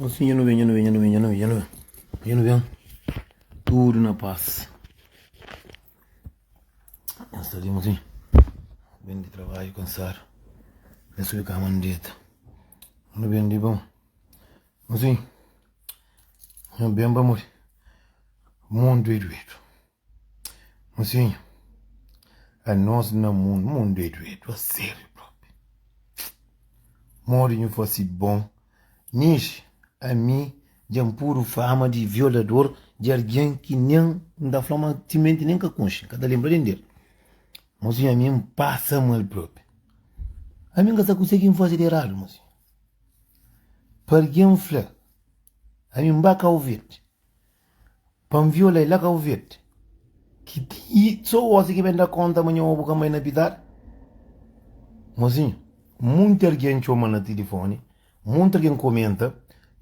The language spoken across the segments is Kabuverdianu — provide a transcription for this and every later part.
Mosinhu dja nu ben, dja nu ben, dja nu ben, dja nu ben, dja nu ben, dja nu ben Tudu na pas N sta li mosinhu Ben di trabadju kansadu Ben subi kama N deta Nu ben di bon Mosinhu Nu ben pamodi Mundu é duedu Mosinhu Anos na mundu Mundu é duedu asériu propi Modi nhu fase bon Nixi ami dja N pudu fama di violador di algen ki nen N ta fla ma timenti nen ka konxe N ka ta lenbra nen del Mosinhu ami N pasa mal propi Ami N ka sa kuse ki N fase di eradu mosinhu Pa algen fla ami N ba Kau Verdi Pa N viola-i la Kau Verdi Ki ti so gosi ki ben da konta ma nha obu ka mai na pitadu Mosinhu, munti algen txoma na tilifoni, munti algen komenta,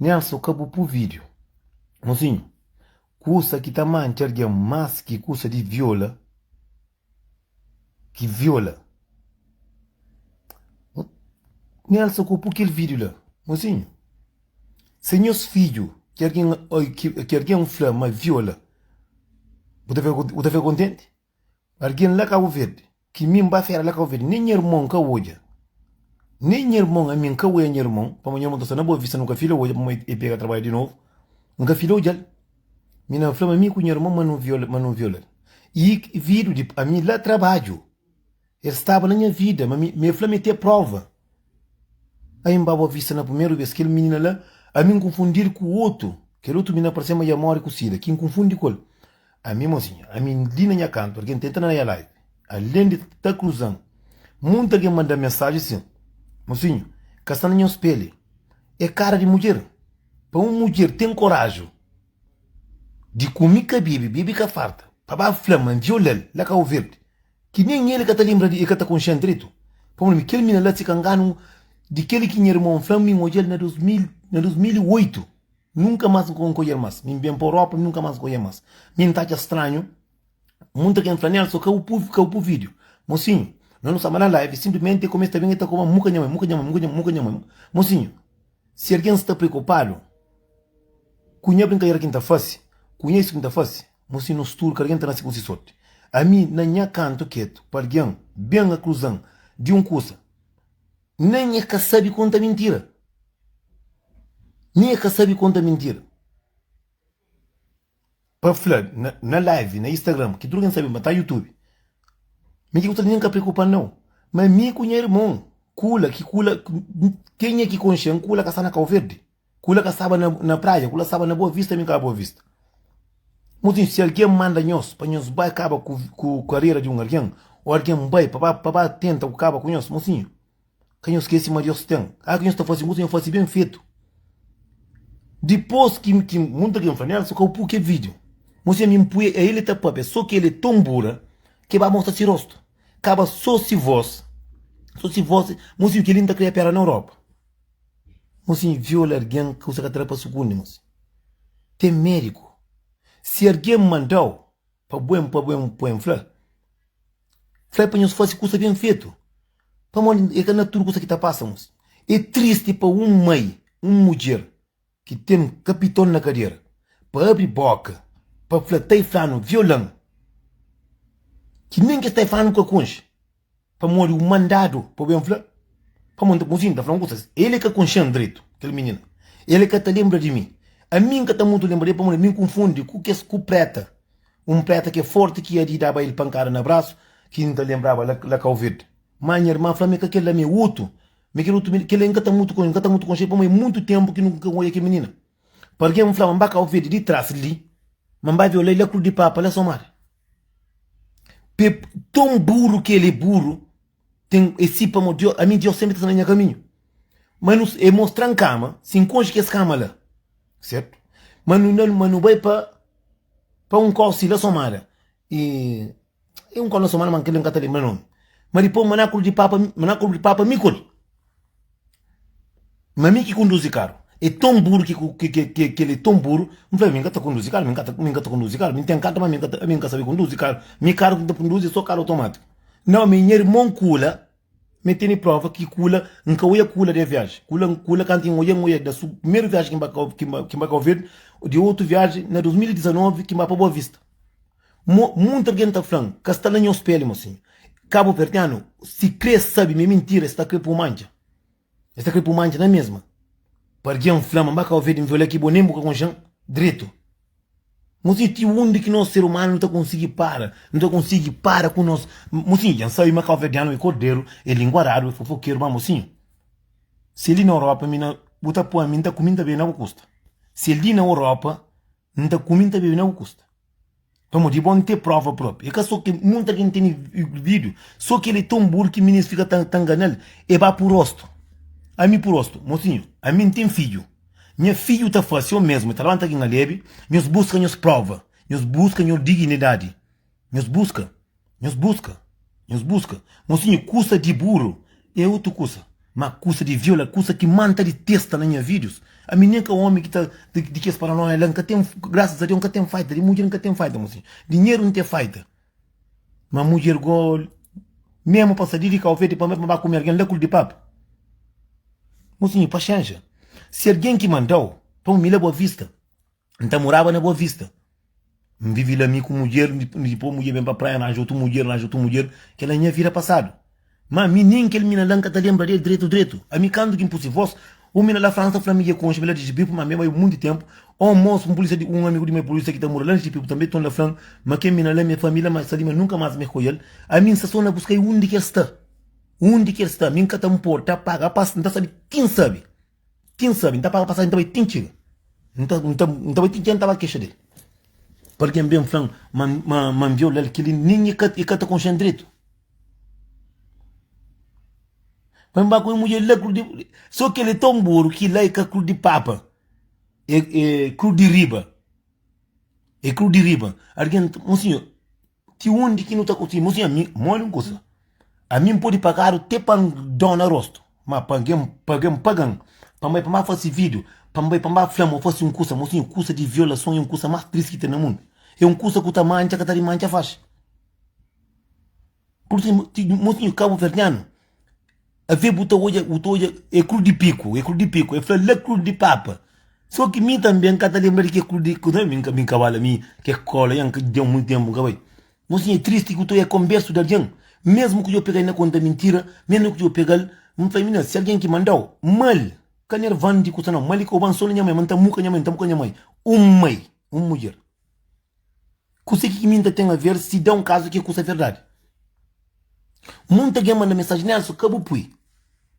Nelson ka bu pu vídiu Mosinhu, kusa ki ta mantxa algen más ki kusa di viola ki viola Nelson ku pu kel vídeo la mozinho se nhos fidju ki algen ki algen fla ma viola bu ta bu ta fika kontenti algen la Cabo Verde ki mi N ba fera la Cabo Verde nen nha irmon ka odja nen nha irmon ami N ka oia nha irmon pamodi nha irmon ta sta na Boa Vista nu ka fila odja pamodi el pega trabadju di novu N ka fila odjal. Mi na fla ma mi ku nha irmon ma nu viola ma nu viola-l. I vidu di ami la trabadju. El staba na nha vida, ma mi mi fla mi te prova. Ai N ba Boa Vista na primeru bes, kel minina la, ami N kunfundi-l ku otu. Kel otu minina parse ma dja more ku sida, ki N kunfundi ku el. Ami mosinha, ami li na nha kantu, algen tenta na nha live, alen di ta kruza-m, munti algen manda-m mensaji sin, Mosinhu, ka sta na nhos peli, é kara di mudjer. Pa un mudjer ten koraju di kume ka bebe, bebe ka farta, pa ba fla ma N viola-l la Kau Verdi, ki nen el ka ta lenbra di, el ka ta konxe-m dretu. Pamodi mi kel mina la si ka nganu di kel ki nha irmon fla-m, mi N odja-l na 2000, na 2008, nunka mas N ka odja-l mas. Mi N ben pa Europa, nunka mas N ka odja-l mas. Mi N ta atxa stranhu, munta ken fla Nelson ka bu pu, ka bu pu vídiu. Mosinhu, nos nu staba na live, sinplismenti el kumesa ta ben el ta koma muka nha mai, muka nha mai, muka nha mai, muka nha mai. Mosinhu. Si algen sta preokupadu ku nha brinkadera ki N ta fase, ku nha isu ki N ta fase, mo si nos tudu, kada algen ta nase ku si sorti. Ami, na nha kantu ketu, pa algen ben akuza-m di un kusa, nen e ka sabe konta mintira. Nen e ka sabe konta mintira. Pa fla na live na Instagram ki tudu ken sabe ma ta youtube mi ki ku ta nen ka preokupa nau ma mi ku nha irmon kula ki kula kenha ki konxen kula ka sta na Cabo Verde kula ka staba na praia kula staba na Boa Vista mi ka Boa Vista mozinho si algen manda nhos pa nhos bai kaba ku karera di un algen o algen bai pa ba tenta ku kaba ku nhos mozinho Ka nhos skese ma Deus ten. Ora ki nhos ta fase un kusa, nhos fase ben fetu. Dipôs ki ki munta algen fla, Nelson, ka bu pui kel vídiu. Mostra mi N pui, el e ta papia, sô ki el é ton bura ki el ba mostra si rostu. Kaba sô si vós, sô si vós. Mosinhu, kel-li N ta kria pera na Europa. Mosinhu, viola algen, kusa ka ta da pa sukundi, mosinhu. Ten médiku. Si algen manda-u pa bu en pa bu en pa en fla, fla pa nhos fase kusa ben fetu. Pamodi é ka na tudu kusa ki ta pasa mos. É tristi pa un mai, un mudjer ki ten kapiton na kadera pa abri boka pa fla ta e flanu violan ki nen kes ta e flanu ka konxe pamodi u mandadu pa bu ben fla pamodi mosinhu ta fla un kusa el é ka konxen dretu kel minina el é ka ta lenbra di mi ami nka ta mutu lenbra di el pamodi mi nkunfundi ku kes ku preta Un preta ki é forti ki Adi daba el pankada na brasu ki N ta lenbraba la la Kau Verdi. Má nha irman fla-m é ka kel la mi é otu. Mi kel otu kel la N ka ta mutu N ka ta mutu konxe-l pamodi é mutu ténpu ki nu ka odja kel minina. Pa algen N fla ma N ba Kau Verdi di tras li ma N ba viola-l la Krus di Papa la Somada. Pe ton buru ki el é buru ten é si pamodi Dios ami Dios sénpri ta sta na nha kaminhu. Ma nu e mostra-m kama si N konxe kes kama la sertu ma nu ma nu bai pa Pa un kau si la somada e e un kau na somada ma kel N ka ta lenbra nomi ma dipos ma na kru di papa ma na kru di papa mi ku el ma mi ki kunduzi karu e ton buru ki ki ki kel e ton buru N fla mi N ka ta kunduzi karu mi N ka ta mi N ka ta kunduzi karu mi N ten karta ma mi N ka ta mi N ka sabe kunduzi karu mi karu ki N ta kunduzi e so karu otomatiku nau mi nha irmon kula. Mi tene prova ki kula, N ka oia kula de viaji. Kula, kula kantu N oia, N oia da su primeru viaji ki N ba ki N ba ki N ba Kau Verdi, di otu viaji na 2019 ki N ba pa Boa Vista. Mo, munti algen ta fla-m, ka sta na nhos peli, mosinhu. Kabuverdianu, si kre sabe ma é mintira, es ta kre pô mantxa. Es ta kre pô mantxa na mesma. Pa algen fla ma N ba Kau Verdi, N viola ki bo nen bu ka konxe-m dretu. Mosinhu, ti undi ki nos ser umanu nu ta konsigi para? Nu ta konsigi para ku nos. Mosinhu, dja N sabe ma kauverdianu é korderu, é linguaradu, é fofokeru, ma mosinhu, si li na Europa mi na bu ta poi ami N ta kume N ta bebe na bu kusta. Si li na Europa N ta kume N ta bebe na bu kusta. Pamodi bo N ten prova propi. É ka so ki munta algen tene vídiu, so kel é ton buru ki minis fika ta ngana-l, e ba pu rostu. Ami pu rostu, mosinhu, ami N ten fidju. Nha fidju ta fase o mesmu, ta labanta ki nha lebe, nhos buska nhos prova, nhos buska nhos dignidadi, nhos buska, nhos buska, nhos buska. Mosinhu, kusa di buru é otu kusa, ma kusa di viola, kusa ki manta di testa na nha videos, ami nen ka omi ki ta di kes paranoia la, nka ten, grasas a Deus nka ten faita, di mudjer nka ten faita mosinhu, dinheru nte faita, ma mudjer go mesmu pa sa di di Kau Verde pa ba kume algen la kul di papu. Mosinhu, paxénxa. Si algen ki manda-u pa un mi la Boa Vista, N ta moraba na Boa Vista. N vive la mi ku mudjer, dipôs mudjer ben pa praia, N ranja otu mudjer, N ranja otu mudjer. Kel-la é nha vida pasadu. Má mi nen kel mina la N ka ta lenbra di el dretu dretu. Ami kantu ki N puse vós, un mina la Fransa fla mi dja konxe mi la di Jipipu, má mi bai monti ténpu. Un mos, un pulísia di un amigu di mi pulísia ki ta mora la na Jipipu tanbê, ton la fla-m ma kel mina la mi é família, ma sta li ma nunka más mi odja-l. Ami N sta sô na buska-i undi ki el sta. Undi ki el sta mi N ka ta nporta paga pas N ta sabi ti N sabi ti N sabi N ta paga pasaji N ta bai ti N txiga N ta N ta N ta bai ti N txiga N ta ba kexa del pa algen ben fla-m ma ma ma N viola-l kel-li nin i ka i ka ta konxe-m dretu pa N ba ku un mudjer la kru di so kel-li é ton buru ki la é ka kru di papa é é kru di riba é kru di riba algen mon sinhor Ti undi ki nu ta konsigi? Mosinhu, ami, moli un kusa. Ami N pode pagadu te pa N dona rostu, ma pa algen, pa algen paga-m pa N bai pa N ba fase vídiu, pa N bai pa N ba fla-m ô fase un kusa. Mosinhu, kusa di violason é un kusa más tristi ki ten na mundu. É un kusa ku ta mantxa, ka ta rimantxa faxi. Pur isu, mosinhu, kabuverdianu, Avê bu ta odja, bu ta odja, é kru di piku, é kru di piku, é fla la kru di papa. Só ki mi tanbe N ka ta lenbra di ke kru di, mi N ka ba la, mi ke kola nha N ka dja muitu tempu N ka bai. Mosinha é tristi ku ta odja konbersu di algen, mesmu ku djo pega-l na konta mintira, mesmu ku djo pega-l, N fla mina si algen ki manda-u mal, ka nervan di kusa nau, mal i koba-m so na nha mai, ma N ta muka nha mai, N ta muka nha mai, un mai, un mudjer. Kuse ki mi nta ten a ver si da un kazu ki é kusa verdadi? Munta algen manda mensaji, Nelson, ka bu pui.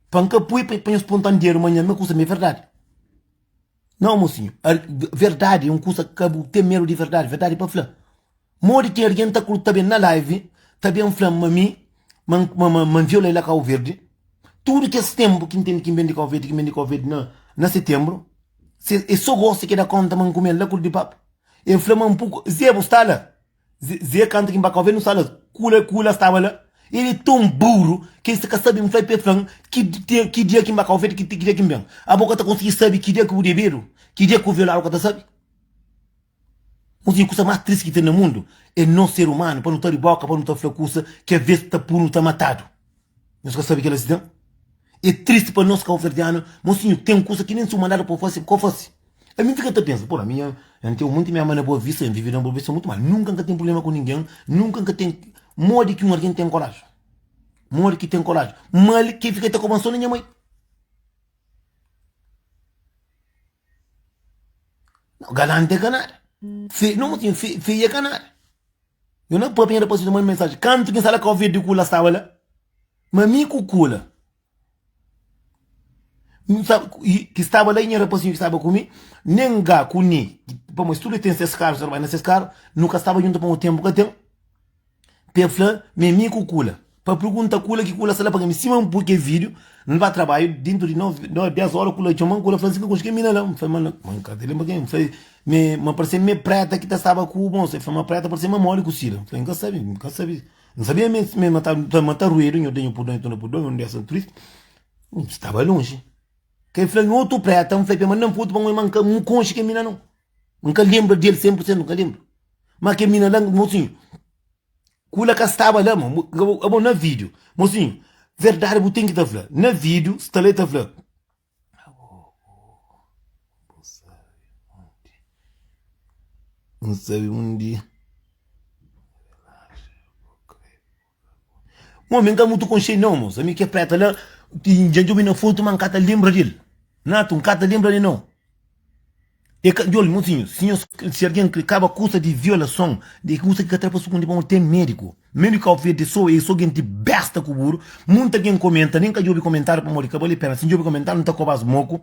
Pa N ka pui, pa nhos ponta-m dedu ma nha ma kusa mi é verdadi. Nau, mosinhu, verdadi é un kusa ka bu ten medu di verdadi, verdadi é pa fla. Modi ki algen ta ta ben na live, ta ben fla-m ma mi, ma ma ma N viola-i la Kau Verdi, tudu kes tenpu ki N ten ki N ben di Kau Verdi, ki N ben di Kau Verdi na na setenbru, se é so gosi ki da konta ma N kume-l la kul di papu. El fla ma N puku Zé bu sta la? Zé kantu ki N ba Kau Verdi nu sta la Kula kula staba la El é ton buru ki el ka sabe N fla pa el fla-m ki ki dia ki N ba Kau Verdi ki dia ki N ben Abo ka ta konsigi sabe ki dia ki bu debedu ki dia ki bu violadu ka ta sabe Mosinhu kusa más tristi ki ten na mundu é nos ser umanu pa nu ta abri boka pa nu ta fla kusa ki aves ta punu ta matadu Nhos ka sabe kel asi ten? É tristi pa nos kauverdianu, mosinhu, ten kusa ki nen si bu mandadu pa bu fase, bu ka fase. Ami N fika ta pensa, pô, ami N ten monti mema na Boa Vista, N vive na Boa Vista mutu mal, nunka N ka ten prubléma ku ningen, nunka N ka ten. Modi ki un algen ten koraji? Modi ki ten koraji? Mal ki fika ta koba-m so na nha mai. Galante é ka nada. Fe, no, mosinhu, fe, feia é ka nada. Yo na papia nha rapaz ta manda mensagem kantu ki N sta la Kau Verdi kula staba la ma mi ku kula ki staba la i nha rapazinhu ki staba ku mi nen ga ku ni pamodi tudu ten ses karu ta bai na ses karu nu ka staba djuntu pamodi tempu ka ten pa el fla ma é mi ku kula pa pergunta kula ki kula sta la pa mi sima N pui kel video N ba trabadju dintu di 9 10 ora kula txoma-m kula fla-m si ka konxe kel mina la N fla ma N ka ta lenbra ken N fla Me, ma parse me preta ki ta staba ku moça. El fla ma preta parse ma mole ku sida. N fla, N ka sabe, N ka sabe. N sabia me, me ma ta, ma ta ruedu, nho denho purdon, nho tona purdon, un dessa triste. N staba longe. Ke el fla, nho otu preta, N fla, pe manda-m foto pa N oi, ma N ka, N konxe ke mina não. N ka lembra del 100%, N ka lembra. Ma ke mina la, mocinho, Kula ka staba la mo, abo na video. Mocinho, Verdadi bu ten ki ta fla. Na vídiu sta la e ta fla. N sabe undi. Mo mi N ka mutu konxe nau mos. Ami ke preta la dja N djobe na fotu ma N ka ta lenbra del. Natu N ka ta lenbra del nau. E ka djol mosinhu si nhos si algen kre kaba kusa di violason di kusa ki ka tra pa sukundi pamodi ten mediku. Mediku ka ofende so e so genti besta ku buru. Munta algen komenta nen ka djobe komentariu pamodi ka bali pena. Si N djobe komentariu N ta kobas moku.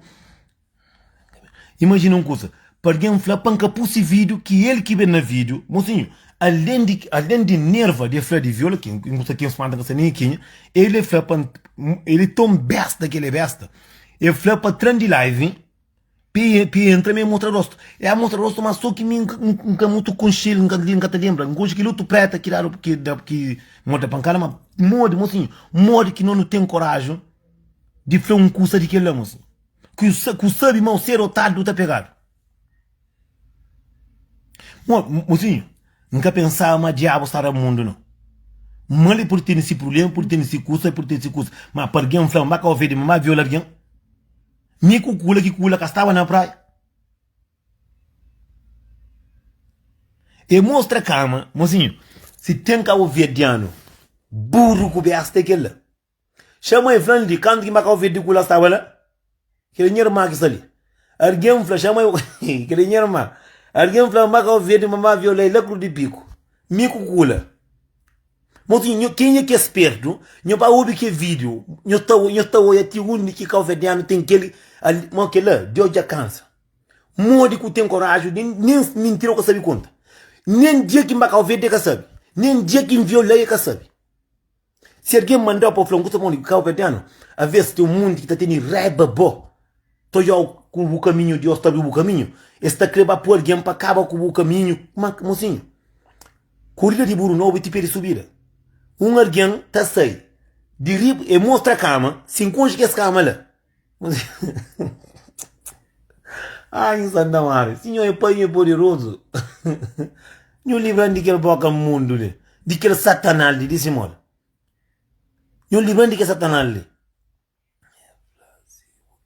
Imajina un kusa, pa algen fla pa N ka pusi vídiu ki el ki ben na vídiu, mosinhu, alén di alén di nerva di el fla di viola, ki un kusa ki N spanta N ka sabe nen kenha, el e fla pa N, el e ton besta ki el e besta, el fla pa tra-m di live pa e pa e entra mi e mostra rostu. E a mostra rostu ma so ki mi N ka mutu konxe-l, N ka N ka ta lenbra. N konxe kel otu preta ki dadu ki da ki morde pankada ma modi, mosinhu, modi ki no nu ten koraju di fla un kusa di kel la, mosinhu? Ku ku sabi ma o sedu o tardi bu ta pegadu. Mo, mozinhu, N ka pensaba ma diabu sta na mundu no. Mal e pudi tene si prublema, pudi tene si kusa, pudi tene si kusa, ma pa algin fla ma ka ofende ma viola algin, mi ku kula ki kula ka staba na praia. E mostra kama, mozinhu, si ten kabuverdianu burru ku besta é kel la. Xa mai fla-m di kantu ki Macau Verde ku la staba la, kel é nha irma ki sta li. Argen fla, xa mai, kel é nha irma. Argen fla Macau Verde ma ma viola-i la Cruz di Pico. Mi ku kula. Mosinhu, nho, kenha ki é spertu, nho ba obi kel vídiu, nho ta, nho ta oia ti undi ki kauverdianu ten kel, ali, ma kel la, Deus dja kansa. Modi ku ten koraju di nen mintira u ka sabi konta. Nen dia ki Macau Verde e ka sabi. Nen dia ki N viola-i e ka sabi. Si algen manda-u pa fla un kusa pamodi kauverdianu, aves ten un munti ki ta tene raiba bo, ta odja-u ku bu kaminhu, Deus ta abri bu kaminhu, es ta kre ba poi algen pa kaba ku bu kaminhu. Ma, mosinhu, korida di buru nobu é ti pé di subida. Un algen ta sai di riba, e mostra kama, si N konxe kes kama la, Ai, Santa Maria, si nho é pai, nho é poderozu. Nho libra-m di kel boka mundu li, di kel satanal li, di si moda. Nho libra-m di kel satanal li.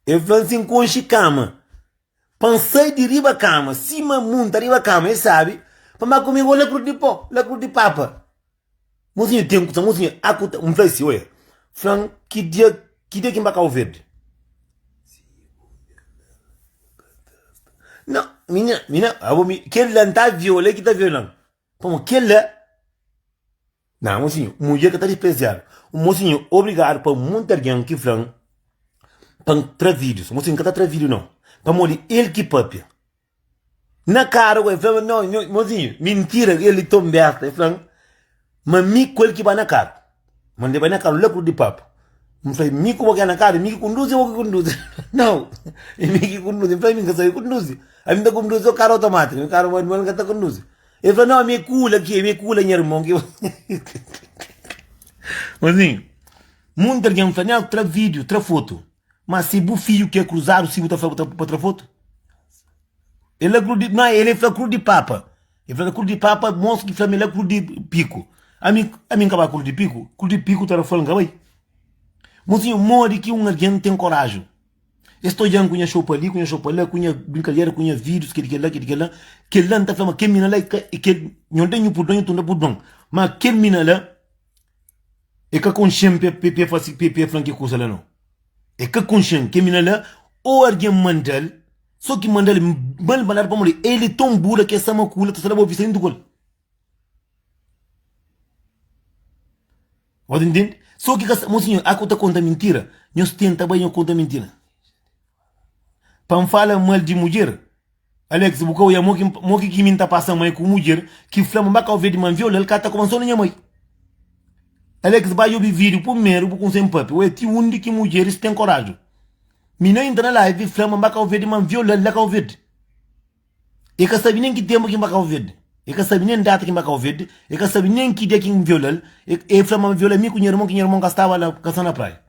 El fla-m si N konxe kama, pa N sai di riba kama, sima munta riba kama, el sabe, pa ma kume la krus di po, la krus di papa. Mozinho tem kusa, mozinho, a kuta, N fla si, oia, fla-m ki dia, ki dia ki N ba Kau Verdi? Não, minha, minha, abo mi, kel la N ta viola, el ki ta viola-m. Pamo kel la, não, mozinho, mudjer ka ta dispreziadu. Mozinho, obrigadu pa monti algen ki fla-m pa N tra vídius. Mozinho, N ka ta tra vídiu não, pamodi el ki papia. Na kara ku el fla no nho mozinho mintira el e ton besta el fla ma mi ku el ki ba na karu ma N bai na karu la ku di papu N fla mi ku bo ki na karu mi ki kunduzi o bo ki kunduzi nau e mi ki kunduzi N fla mi N ka sabi kunduzi ami N ta kunduzi so karu otomatiku mi karu manual N ka ta kunduzi el fla no mi e kula ki mi e kula nha irmon ki mozinho munti algen fla nha tra video tra fotu Ma si bu fidju ki é kruzadu si bu ta fla bu ta pa tra fotu? El la kru di ma el fla kru di papa. El fla kru di papa, mosu ki fla mi la kru di piku. Ami ami nka ba kru di piku, kru di piku ta fla nka bai. Mosinhu, modi ki un algen ten koraju? Es ta odjan ku nha xopa li, ku nha xopa la, ku nha brinkadera, ku nha vídius, kel kel la, kel kel la. Kel la nta fla ma kel mina la e kel nho da nhu purdon, nhu tunda purdon. Ma kel mina la E ka konxe-m pa e fase pa e fla-m ke kusa la nau. E ka konxe-m. Ke mina la ô argen manda-l, so ki manda-l mal mandadu pamodi el e ton bula ki e sa makula ta sta la Boa Vista dentru ku el. Bo ta intende? So ki ka sa, mosinhu, a ku ta konta mintira, nhos tenta bai nhos konta mintira. Pa N fala mal di mudjer, Alex bu ka oia mo ki mo ki ki mi nta pasa mai ku mudjer ki fla ma ba kau verde ma nviola el ka ta koba so na nha mai. Alex ba obi video primeru bu kunsa npapia oia ti undi ki mudjeris ten koraju. Mi na entra na live fla ma ba kau verde ma nviola el la kau verde. E ka sabi nen ki tempu ki nba kau verde. E ka sabi nen data ki nba kau verde. E ka sabi nen ki dia ki nviola el. E fla ma nviola mi ku nha irmon ki nha irmon ka staba la ka sta na praia.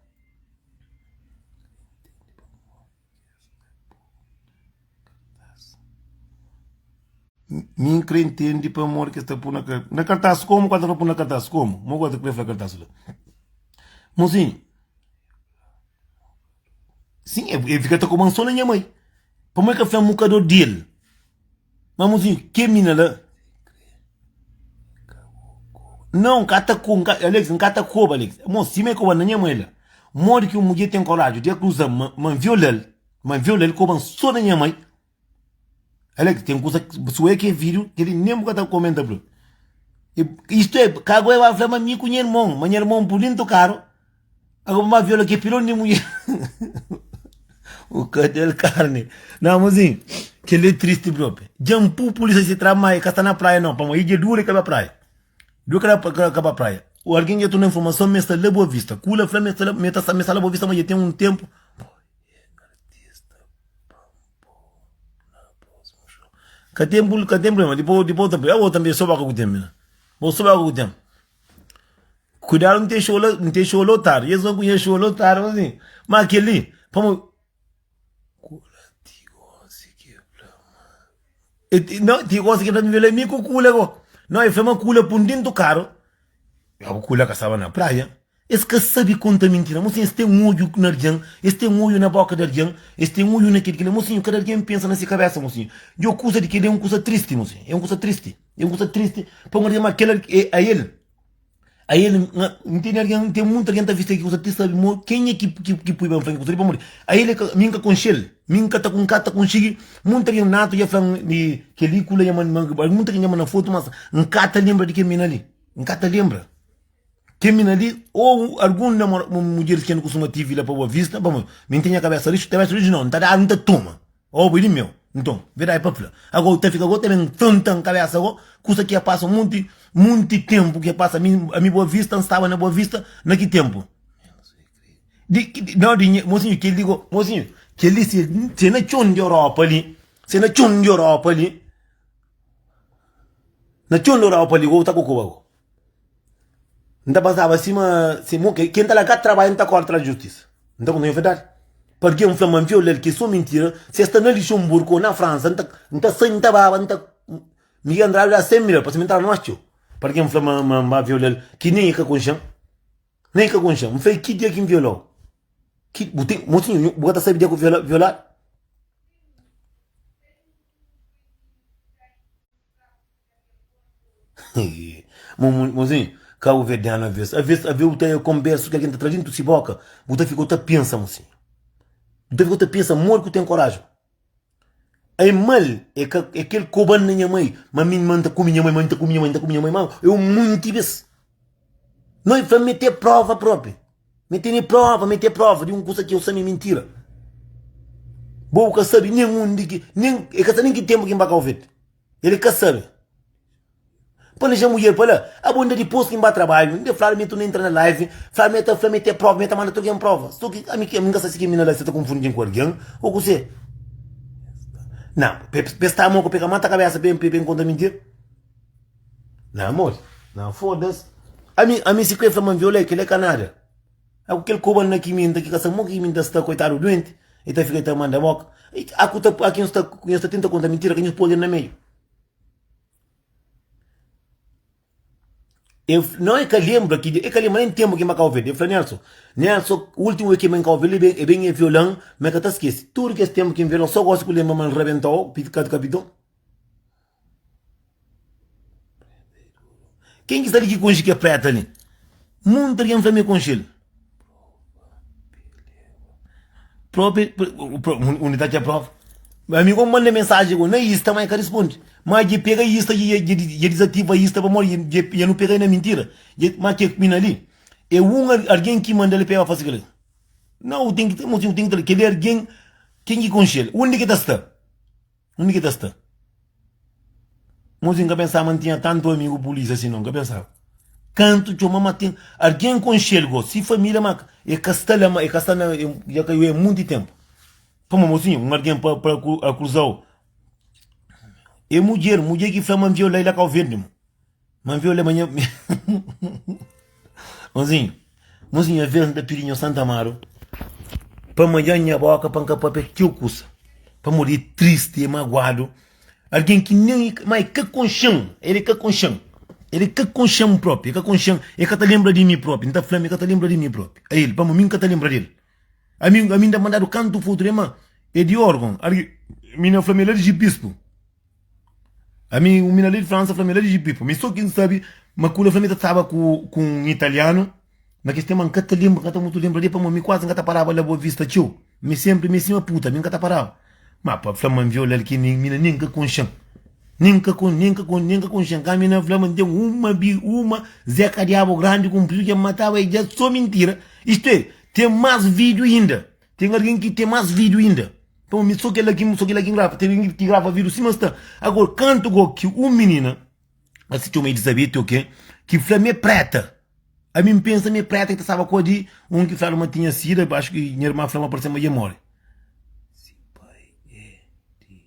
Mi N kre ntende pamodi ki es ta pô na kartás. Komu ku el ta fla pô na kartás? Komu? Mo ku el ta kre fla kartás la? Mosinhu. Sim, el fika ta koba-m so na nha mai. Pamodi el ka fla-m mukador di el. Ma mozinho, ke mina la? Não, N ka ta ko, Alex, N ka ta koba, Alex. Mo, sima el koba na nha mai la. Modi ki un mudjer ten koraju di akuza-m ma, ma N viola-l, ma N viola-l, koba-m so na nha mai? Alex, ten kusa, si oia ke vídeo, kel-li nen bu ka ta komenta bro. Isto é, ka agora el ba fla ma mi ku nha irmon, ma nha irmon pui dentu karu, agora bu ba viola ke pilon di mudjer. O ka del karni. Não, mozinho, kel-li é tristi propi. Dja N pu polísia si tra ma e ka sta na praia não, pamodi dja dura e ka ba praia. Dura ka ba, ka ba praia. O algen dja torna informason ma e sta la Boa Vista. Kula fla ma e sta la, ma e ta sta, ma e sta la Boa Vista ma dja ten un tempu. Ka ten ka ten problema dipô dipô ta abo tanbe so baka ku ten mina bo so baka ku ten kuidadu n ten xou la n ten xou lotadu es ma ku nha xou lotadu asin ma keli pamo no ti gosi ki fla mi mi ku kula go no e fla ma kula pun dintu karu abo kula ka staba na praia Es ka sabe konta mintira. Mosinhu, es ten odju na algen, es ten odju na boka di algen, es ten odju na kel ki la. Mosinhu, kada algen pensa na se kabesa, mosinhu. Djo kuza di kel-li é un kuza tristi, mosinhu. É un kuza tristi. É un kuza tristi pa un algen, ma kel a el, a el, N tene algen, ten monti algen ta viste ki kuza ti sabe mo kenha ki ki pui pa N fla ki kuza li pamodi a el é ka, mi N ka konxe-l, mi N ka ta, N ka ta konsigi. Monti algen natu dja fla-m di kel-li ku la dja manda, monti algen dja manda fotu, mas N ka ta lenbra di kel mina li. N ka ta lenbra. Kel mina li ou algun namora mudjeris ki N kustuma tivi la pa Boa Vista, pamodi mi N ten nha kabesa rixu, kabesa rixu nau, N ta dadu N ta toma, obu é di meu, nton verdadi pa fla, ago ta fika go ta ben fronta-m kabesa go, kusa ki ya pasa monti monti tenpu ki ya pasa ami ami Boa Vista N staba na Boa Vista na ki tenpu? Di ki nau di nha mosinhu kel li go mosinhu kel li si si é na txon di Europa li si é na txon di Europa li na txon di Europa li go ta kokoba go. N ta pasaba sima si mo ke ken ta la ka trabadja N ta kore tras justisa N ta konta nha verdadi Pa algen fla ma N viola-l ki é so mintira Si es sta na Lixonburgu o na Fransa N ta N ta sai N ta baba N ta Miguel Andrade da 100 mil pa si mi entraba na más txeu Pa algen fla ma ma N ba viola-l ki nen e ka konxe-m nen e ka konxe-m N fla-l ki dia ki N viola-u ki bu ten mosinhu bu ka ta sabe dia ku viola violadu. Mozinho, kabuverdianu aves, aves, aves bu ta konbersu ki algen ta tra dintu si boka, bu ta fika bu ta pensa mozinho. Bu ta fika bu ta pensa modi ku ten koraju. É mal, é ka, é kel koban na nha mai, ma mi ma N ta kume nha mai, ma N ta kume nha mai, N ta kume nha mai, ma é un munti bes. No, el fla-m, mete prova propi. Mi tene prova, mi ten prova di un kusa ki eu sabe mintira. Bo ka sabe nen undi ki, nen, e ka sabe nen ki tempu ki N ba Kau Verde. Ele ka sabe. Pa dexa mudjer pa la, abo inda dipos ki N ba trabadju, inda fladu mi tu na entra na live, fladu mi ta fla mi ten prova, mi ta manda tudu algen prova. So ki ami ki ami ka sabe si ki mina la sa ta konfundi ku algen o kuse. Não, pe, pe sta mo ku pe ka mata kabesa pe, pe, pe N konta mintira. Não, amor, não, foda-se. Ami, ami si kre fla ma N viola-l, kel-la é ka nada. Aku kel koba na ki mi N ta ki ka sabe mo ki mi N ta sta koitadu duenti, el ta fika el ta manda boka. Aku ta, aki nhos ta, nhos ta tenta konta mintira ka nhos poi algen na meiu. El, não, el ka lembra ki, el ka lembra nem tempu ki N ba Kau Verdi. El fla Nelson, Nelson, ultimu vez ki N ben Kau Verdi, el ben, el viola-m, ma el ka ta skese. Tudu kes tempu ki N viola-l, so gosi ku lembra ma N rabenta-u, kapiton. Ken ki sta li ki konxe ke preta li? Munti algen fla mi konxe-l. Propi, undi ta atxa prova? Ami ko manda mensaji go na ista, ma e ka rispondi. Ma dje pega ista, dje dizativa ista pamodi dje nu pega-i na mintira. Ma ke mina li é un algen ki manda-l pa e ba fase kel-li. Nau, u ten ki, u ten ki, kel-li algen, ken ki konxe-l? Undi ki ta sta? Undi ki ta sta? Mozinho, N ka pensaba ma N tinha tantu amigu pulísia si nau, N ka pensaba. Kantu txoma ma ten algen konxe-l go, si família ma e ka sta la, ma e ka sta na, dja kaiu e munti tenpu. Pamodi mozinho, un algen pa pa akuza-u e mudjer, mudjer ki fla ma N viola-i la Kau Verdi. Ma nviu leba nha Mozinho, mozinho aves N ta pidi nho Santa Amaro pa madja nha boka pa N ka papia txeu kusa pamodi é tristi, é maguadu algen ki nen ma e ka konxe-m el e ka konxe-m el e ka konxe-m propi el ka konxe-m el ka ta lenbra di mi propi N ta fla-m el ka ta lenbra di mi propi ael pamodi mi N ka ta lenbra di el. Ami ami nta mandadu kantu fotu de ma é di órgon. Algi mina fla mi é la di Jibispu. Ami un mina li di Fransa fla mi é la di Jibispu. Mi so ki N sabi ma kula fla mi ta staba ku ku un italianu na kes tema N ka ta lenbra, N ka ta mutu lenbra de pamodi mi kuazi N ka ta paraba la Boa Vista txeu. Mi senpri mi é sima puta, mi N ka ta paraba. Ma pa fla ma N viola-l ki mi mina nen ka konxe-m. Nen ka kon nen ka kon nen ka konxe-m. Ka mina fla ma N ten uma bi uma Zeka Diabu grandi kunpridu dja N mataba el dja so mintira. Istu é, ten más vídiu inda. Ten algen ki ten más vídiu inda. Pamodi mi so kel-la ki so kel-la ki N grava. Ten algen ki grava vídiu sima sta. Agora, kantu go ki un minina, el se txoma Elizabete o ke, ki fla ma é preta. Ami N pensa ma é preta ki ta staba ku adi un ki fladu ma tinha sida, acho ki nha irma fla ma parse ma dja more. Si pai é di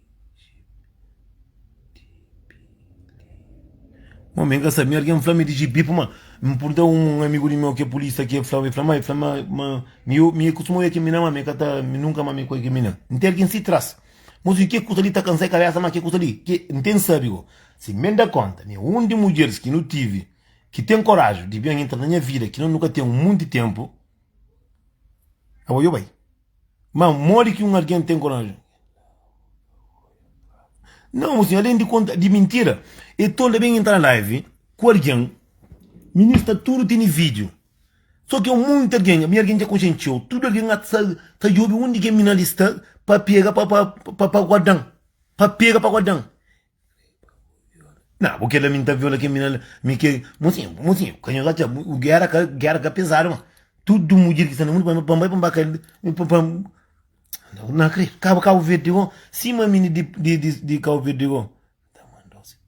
Bom, mi ka sabe, mi algen fla mi di Jibi, ma N purda un amigu di meu ki é pulisa ki fla, el fla ma, el fla ma, ma mi, mi kustuma oia ki mina, ma mi ka ta, mi nunka ma mi ku ki mina. N ten algen si tras. Mosi, ke kusa li ta kansa kabesa, ma ke kusa li, ke N ten sabi go. Si mi da konta, mi un di mudjeris ki nu tivi ki ten koraju di ben entra na nha vida ki nu ka ten un munti tenpu, abo yo bai. Ma modi ki un algen ten koraju? Não, mocinho, além de conta de mentira, e tola bem entra na live com alguém, ministra tudo tem vídeo. Só que muito alguém, minha alguém já conscienteou, tudo alguém tá tá jobe onde que mina lista para pega para para para guardar, para pega para guardar. Não, porque ela me tá viola que mina me que, mocinho, mocinho, canho lá guerra guerra que pesado, mano. Tudo mulher que está no mundo para para para para Na kre Cabo Cabo Verde go Sima mini di di di di Cabo Verde go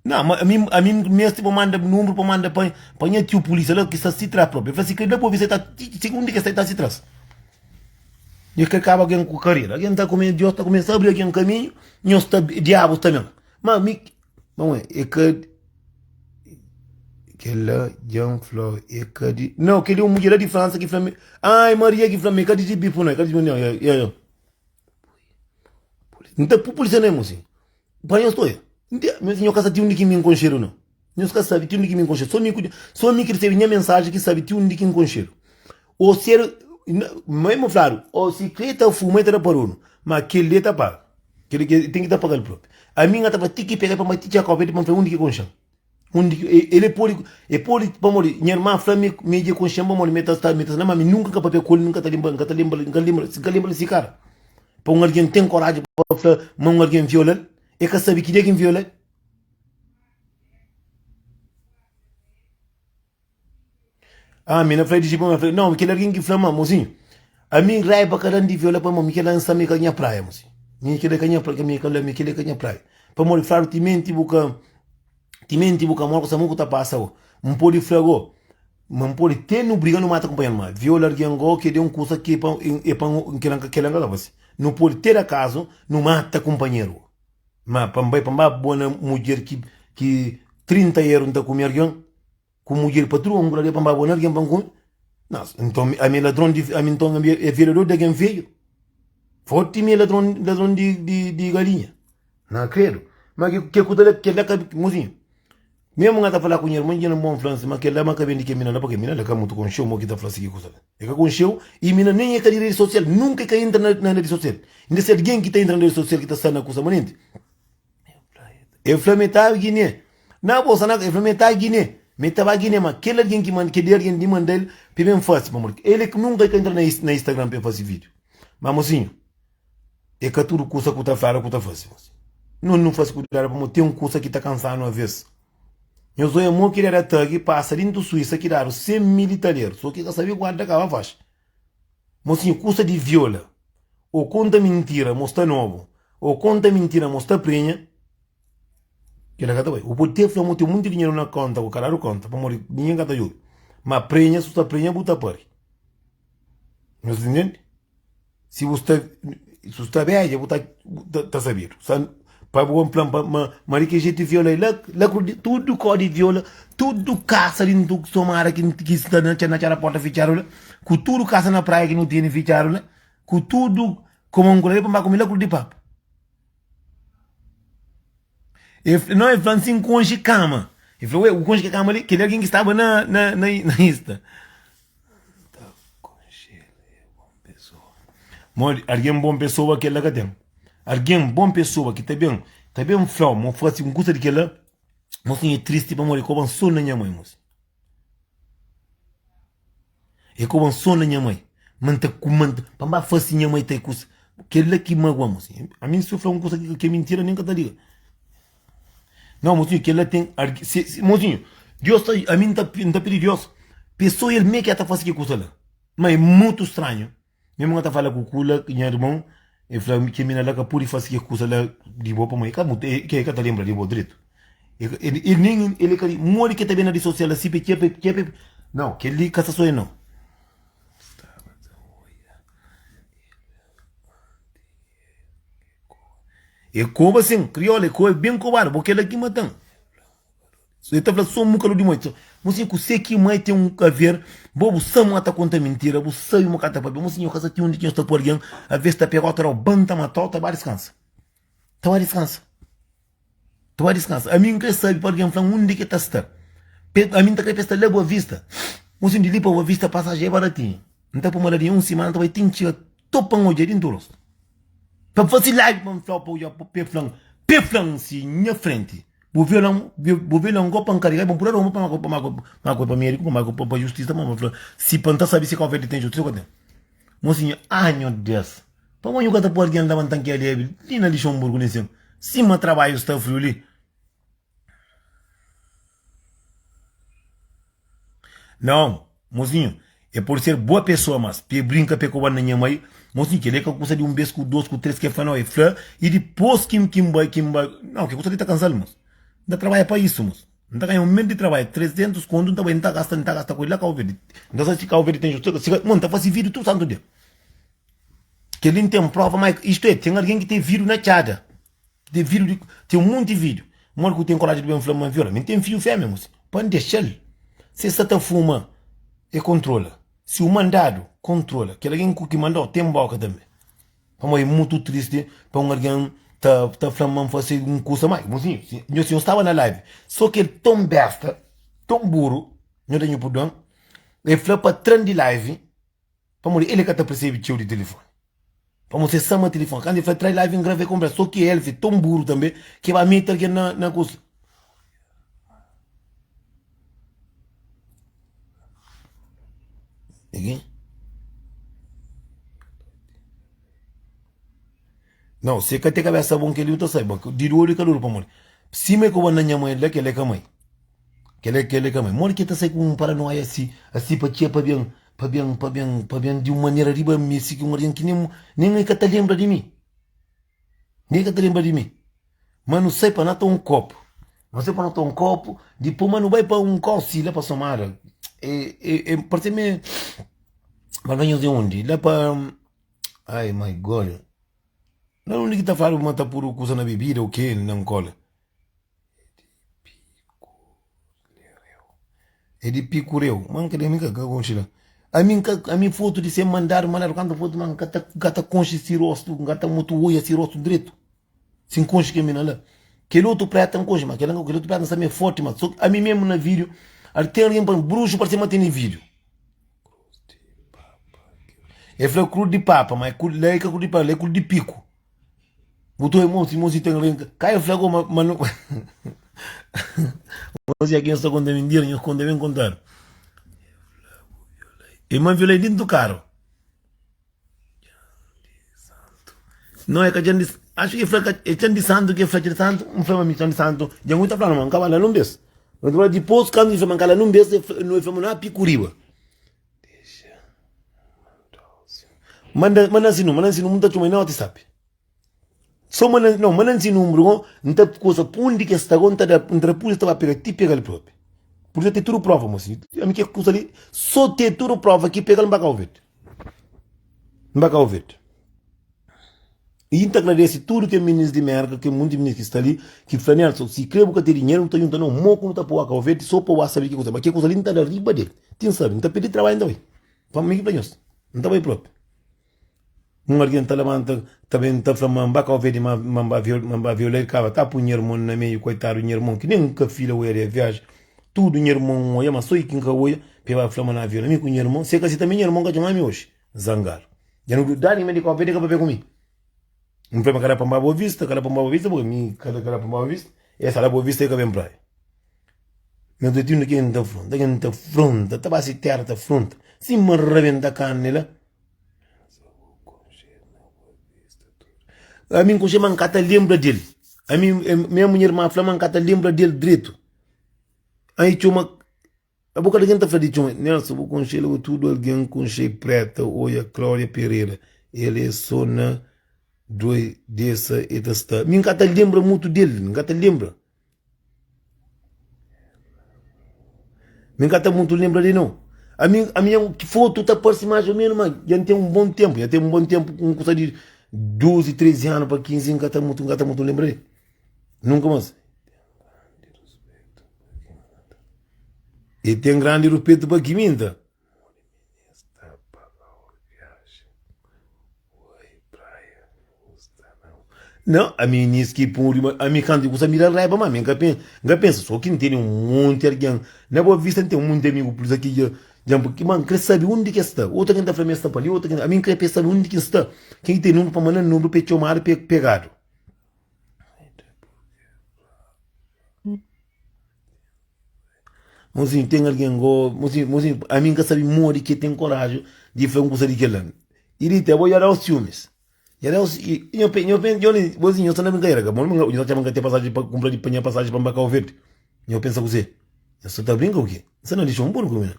Não, ma ami ami meste pa manda número pa manda pa pa nha tio polícia lá que está si trás próprio. Ele fala assim, que depois você tá segundo que está tá si trás. E que acaba alguém com carreira. Alguém tá comendo, Deus tá começando a abrir alguém um caminho, nós tá diabo também. Mas mi não é, é que Kel-la dja-m fla-u é ka di. Nau, kel-li é un mudjer la di Fransa ki fla-m. Ai, Maria ki fla-m é ka di Jibipu, nau, é ka di Jibipu, nau. Ya, ya. N ta pui pulisia na el, mosinhu. Pa nhos ta oja. N te, nhos ka sa ti undi ki mi N konxedu, nau. Nhos ka sabe ti undi ki mi N konxedu. So mi ku, so mi ki resebe nha mensaji ki sabe ti undi ki N konxedu. Ô ser, mésmu fladu, ô si kre ta fuma e ta da parunu, ma kel-li e ta paga. Kel-li ke ten ki ta paga-l propi. Ami N ka ta fla ti ki pega pa N bai ti txeka-u pa el pa N fla undi ki konxe-m. Undi ki el e pode, e pode, pamodi nha irma fla mi, mi dja konxe-m pamodi mi ta sta, mi ta sta na, ma mi nunka ka papia ku el, mi ka ta lenbra, N ka ta lenbra, N ka lenbra, N ka lenbra di si kara. Pa un algen ten koraji pa fla ma un algen viola-l, e ka sabe ki dia ki N viola-l. Ah, mi na fla di ma fla, não, kel algen ki fla ma, mozinho, ami raiba ka dan di viola pamodi mi kel-la N sta mi ka nha praia, mozinho. Mi kel-la ka nha praia, mi kel-la, mi kel-la ka nha praia. Pamodi fladu timenti bu ka, timenti bu ka mora ku sa ku ta pasa go. N pode fla go, ma N pode te nu briga nu mata kunpanheru, ma viola algen go kel-li é un kusa ki é pa, é pa, kel-la kel-la N ka ta fase. Nu pode te da kazu nu mata kunpanheru go. Ma pa N bai pa N ba bo na mudjer ki, ki 30 eru N ta kume algen. Ku mudjer pa tudu un kularia pa nba bona algen pa nkume Nas, nton ami é ladron di ami nton ami é violador di algen fedju Forti mi é ladron ladron di di di galinha Na kredu Ma ke ke ku ta da kel-la ka mozinhu Mesmu nga ta fala ku nha irmon dja na bon fla-m si ma kel-la ma ka ben di ke mina la pa ke mina la ka mutu konxeu mo ki ta fla si ki kusa la E ka konxeu i mina nen e ka di redi sosial nunka e ka entra na na redi sosial Inda si algen ki ta entra na redi sosial ki ta sta na kusa manenti El fla ma el ta Guiné. Na bo sa na el fla ma el ta Guiné. Ma el ta ba Guiné, ma kel algen ki manda, kel algen di manda-l pa el ben fase, pamodi el é ki nunka el ka entra na na Instagram pa el fase vídiu. Ma mosinhu, é ka tudu kusa ku ta fladu ku ta fase, mosinhu. Nos nu fase kudadu pamodi ten kusa ki ta kansa-nu aves. Nhos oia mo ki dada tagi pasa dintu Suísa ki dadu 100 mil italeru, so ki ka sabe guarda kaba faxi. Mosinhu, kusa di viola ô konta mintira mo sta nobu ô konta mintira mo sta prenha, kila ka ta bai. Bu pode te fla mo ten munti dinheru na konta ku ka dadu konta pamodi ningen ka ta djobe. Ma prenha, si bu sta prenha bu ta pari. Nhos ta ntende? Si bu sta si bu sta bedja bu ta ta sabidu. Sa pa bu fla pa ma ma di ki jetu viola la la ku tudu kó di viola, tudu kasa dintu somada ki ki sta na txada porta fitxadu la, ku tudu kasa na praia ki nu tene fitxadu la, ku tudu Kuma un kula pa ba kume la kulu di papu. E no, e fla-m si N konxe kama. E fla, ué, bu konxe ke kama li? Kel algen ki staba na, na, na, na Insta. Modi algen bon pesoa kel-la ka ten. Algen bon pesoa ki ta ben, ta ben fla-u ma bu fase un kusa di kel-la, mosinhu é tristi pamodi koba-m so na nha mai, mosinhu. E koba-m so na nha mai. Ma N ta ku ma N ta pa N ba fase nha mai ta kusa. Kel-la ki magua-m, mosinhu. Ami si bu fla un kusa ki é mintira nen ka ta liga. Nau, mosinhu, kel-la ten algen, se, se, mosinhu, Deus ta, ami N ta, N ta pidi Deus, pesoa el mê ki el ta fase ki kusa la. Ma é mutu stranhu. Mesmu N ka ta fala ku kula, nha irmon, el fla ki mina la ka pudi fase ki kusa la di bo, pamodi el ka mutu, el, el ka ta lenbra di bo dretu. El, el, el nen el ka di, modi ki el ta ben na redi sosial asi pa el txia, pa el txia, pa el, nau, kel-li ka sta so el nau. E koba sin, kriola, e koba ben kobadu, bo kel-la ki matan. E ta fla so muka di moi. Mosinho, kuse ki mai ten un a ver? Bo bu sa ma ta konta mintira, bu sabi ma ka ta papia. Mosinho, ka sa ti undi ki nhos ta poi algen, aves ta pega otra ban ta matau, ta ba diskansa. Ta ba diskansa. Ta ba diskansa. Ami N kre sabi pa algen fla-m undi ki ta sta. Pe, ami N ta kre pa es sta la Boa Vista. Mosinho, di li pa Boa Vista pasajen é baratinhu. N ta poi ma la di un simana ta bai ti N txiga to pa N odja dintu rostu. Pa N fasi live pa N fla-u pa odja pa e fla-m, pa e fla-m si nha frenti. Bu viola-m, bu viola-m go pa N kariga, pa N pura roma pa ma pa ma pa mediku, pa ma pa justisa, pa ma fla si pa N ta sabi si Kau Verdi ten justisa o ka ten. Mosinhu, ah nho Deus, pamodi nhu ka ta poi algen labanta-m ki alebi li na Lixonburgu li nsin, sima trabadju sta friu li. Não, mozinho, é pode ser boa pessoa, mas pe brinca pe coba na nha mãe, mozinho, kel é ka kusa de um bes ku dos ku tres ke fla não, é fla e dipôs kim kim bai kim bai, não, ke kusa li ta cansal mos. Nta trabalha pa isso mos. Nta ganha um mês de trabalho, 300 conto, nta bai nta gasta, nta gasta ku ele lá Cabo Verde. Nta sabe se Cabo Verde tem justiça, se, mo, nta fasi vídeo tudo santo dia. Kel-li n ten prova, ma isto é, ten algen ki ten vídeo na txada. Ten vídeo di, ten un monti vídeo. Modi ku ten koraji di ben fla ma N viola? Mi N ten fidju fémia, mosi. Pa N dexa-l. Si el sta ta fuma, e kontrola. Si u mandadu, kontrola. Kel algen ku ki manda-u ten boka tanbe. Pamodi é mutu tristi pa un algen ta ta fla-m ma N fase un kusa. Má, mosinhu, si nho si nho staba na live, so ki el ton besta, ton buru, nho da nho purdon, el fla pa tra-m di live, Pamodi el e ka ta persebi txeu di tilifoni. Pamodi se sama tilifoni. Kantu el fla trai live n grava e konbersa. So ki el fi ton buru tanbe ki ba mete algen na na kusa. Nau, si e ka ten kabesa bon kel-li nu ta sabe. Di duru i ka duru pamodi sima e koba na nha mai la kel-li e ka mai. Kel-li kel-li ka mai. Modi ki e ta sai ku un paranoia si asi pa txia pa ben pa ben pa ben pa ben di un manera riba mi si ki un algen ki nen nen e ka ta lenbra di mi. Nen e ka ta lenbra di mi. Ma nu sai pa na ta un kopu. Nu sai pa na ta un kopu, dipôs ma nu bai pa un kau si la pa Somada. E e e parse mi ma fla nhos di undi? La pa ai my God. Na undi ki ta fladu ma ta pudu kusa na bebida o ke na nkola? É di pikureu. Ma N ka mi ka konxe la. Ami N ka ami fotu di se mandadu mandadu kantu fotu ma N ka ta N ka ta konxe si rostu N ka ta mutu oia si rostu dretu. Si N konxe kel mina la. Kel otu preta N konxe ma kel kel otu preta N sabe ma é forti ma so ami mesmu na video al ten algen pa bruxu parse ma tene video. El fla kruz di papa ma la é ka kruz di papa la é kruz di piku. Bu ta oi mo si ten algen ka el fla go ma ma no Mosi aki nhos ta konta mintira nhos konta ben kontadu. Irman viola dintu karu. No é ka txan di acho ki fla ka é txan di santu ki fla txan di santu n fla ma mi txan di santu dja n ta fla ma n ka ba la nun bes. Dipôs kantu ki fla ma n ka la nun bes el fla ma na Pikuriba. Manda manda si número, manda si número, n ta txoma el na WhatsApp. So manda, no, manda si número go, n ta kusa pundi ki es sta go, n ta da, n ta da pulisa ta ba pega ti pega-l propi. Pulisa ten tudu prova mosi. Ami ke kusa li, so ten tudu prova ki pega-l n ba Kau Verde. N ba Kau Verde. I N ta agradese tudu ke minis di Merka, ke munti minis ki sta li, ki fla Nelson, si kre bu ka ten dinheru, nu ta junta no mo ku nu ta pua Kau Verde so pa bu sabe ke kusa. Ma ke kusa li N ta da riba del. Ti N sabe, N ta pidi trabadju N ta bai. Pa mi ki fla nhos, N ta bai propi. Un algen ta labanta, ta ben ta fla ma N ba Kau Verde ma ma N ba ma N ba viola el kaba ta pui nha ermon na meiu, koitadu nha ermon ki nen N ka fila oia de viaji. Tudu nha ermon oia, ma so i ki N ka oia, pa e ba fla ma na viola mi ku nha ermon. Si e ka si tanbe nha ermon ka txoma mi oxi, zangadu. Dja nu dá mi di Cabo Verde ka papia ku mi. N fla ma ka da pa N ba Boa Vista, ka da pa N ba Boa Vista, porque mi ka da pa N ba Boa Vista. E sta la Boa Vista e ka ben praia. Nhos ta tindu ken ta fronta, ken ta fronta, ta ba si terra ta fronta. Sima rabenta karni la. Ami N konxe ma N ka ta lenbra del. Ami, mesmu nha irma fla ma N ka ta lenbra del dretu. Ai txoma Abo kada algen ta fla di txon Nelson bu konxe-l abo tudu algen konxe Preta oia Claudia Pereira el é so na doi desa e ta sta mi nka ta lembra mutu del nka ta lembra mi nka ta mutu lembra di no ami ami fotu ta parse mais ou menos ma dja ten un bon tempu dja ten un bon tempu un kusa di 12 13 anu pa 15 nka ta mutu nka ta mutu lembra del nunka mas. E ten grandi ruspetu pa kiminta. Não, ami nis ki puri, ami kantu kusa mi da raiba, ma mi nka pensa, nka pensa so ki ntene un monti algen na Boa Vista, nten un monti amigu pur ki dja dja ki ma nkre sabi undi ki es sta. Otu algen ta fla mi es sta pa li, otu algen, ami nkre pa es sabi undi ki N sta. Ken ki ten nunbru pa manda nunbru pa e txomadu pa e pegadu. Mozinho, ten algen go, mozinho, mozinho, ami N ka sabe modi ki el ten koraji di fla un kusa di kel-la. I di te, bo dja da-u siumis. Dja da-u si, nho pe, nho pe, nho li, mozinho, nho sta na brinkadera ka? Nho ta txama N ka ten pasaji pa kunpra di pa nha pasaji pa N ba Kau Verdi. Nho pensa kuzê? Nho sta ta brinka o ke? N sta na dixon buru ku mi.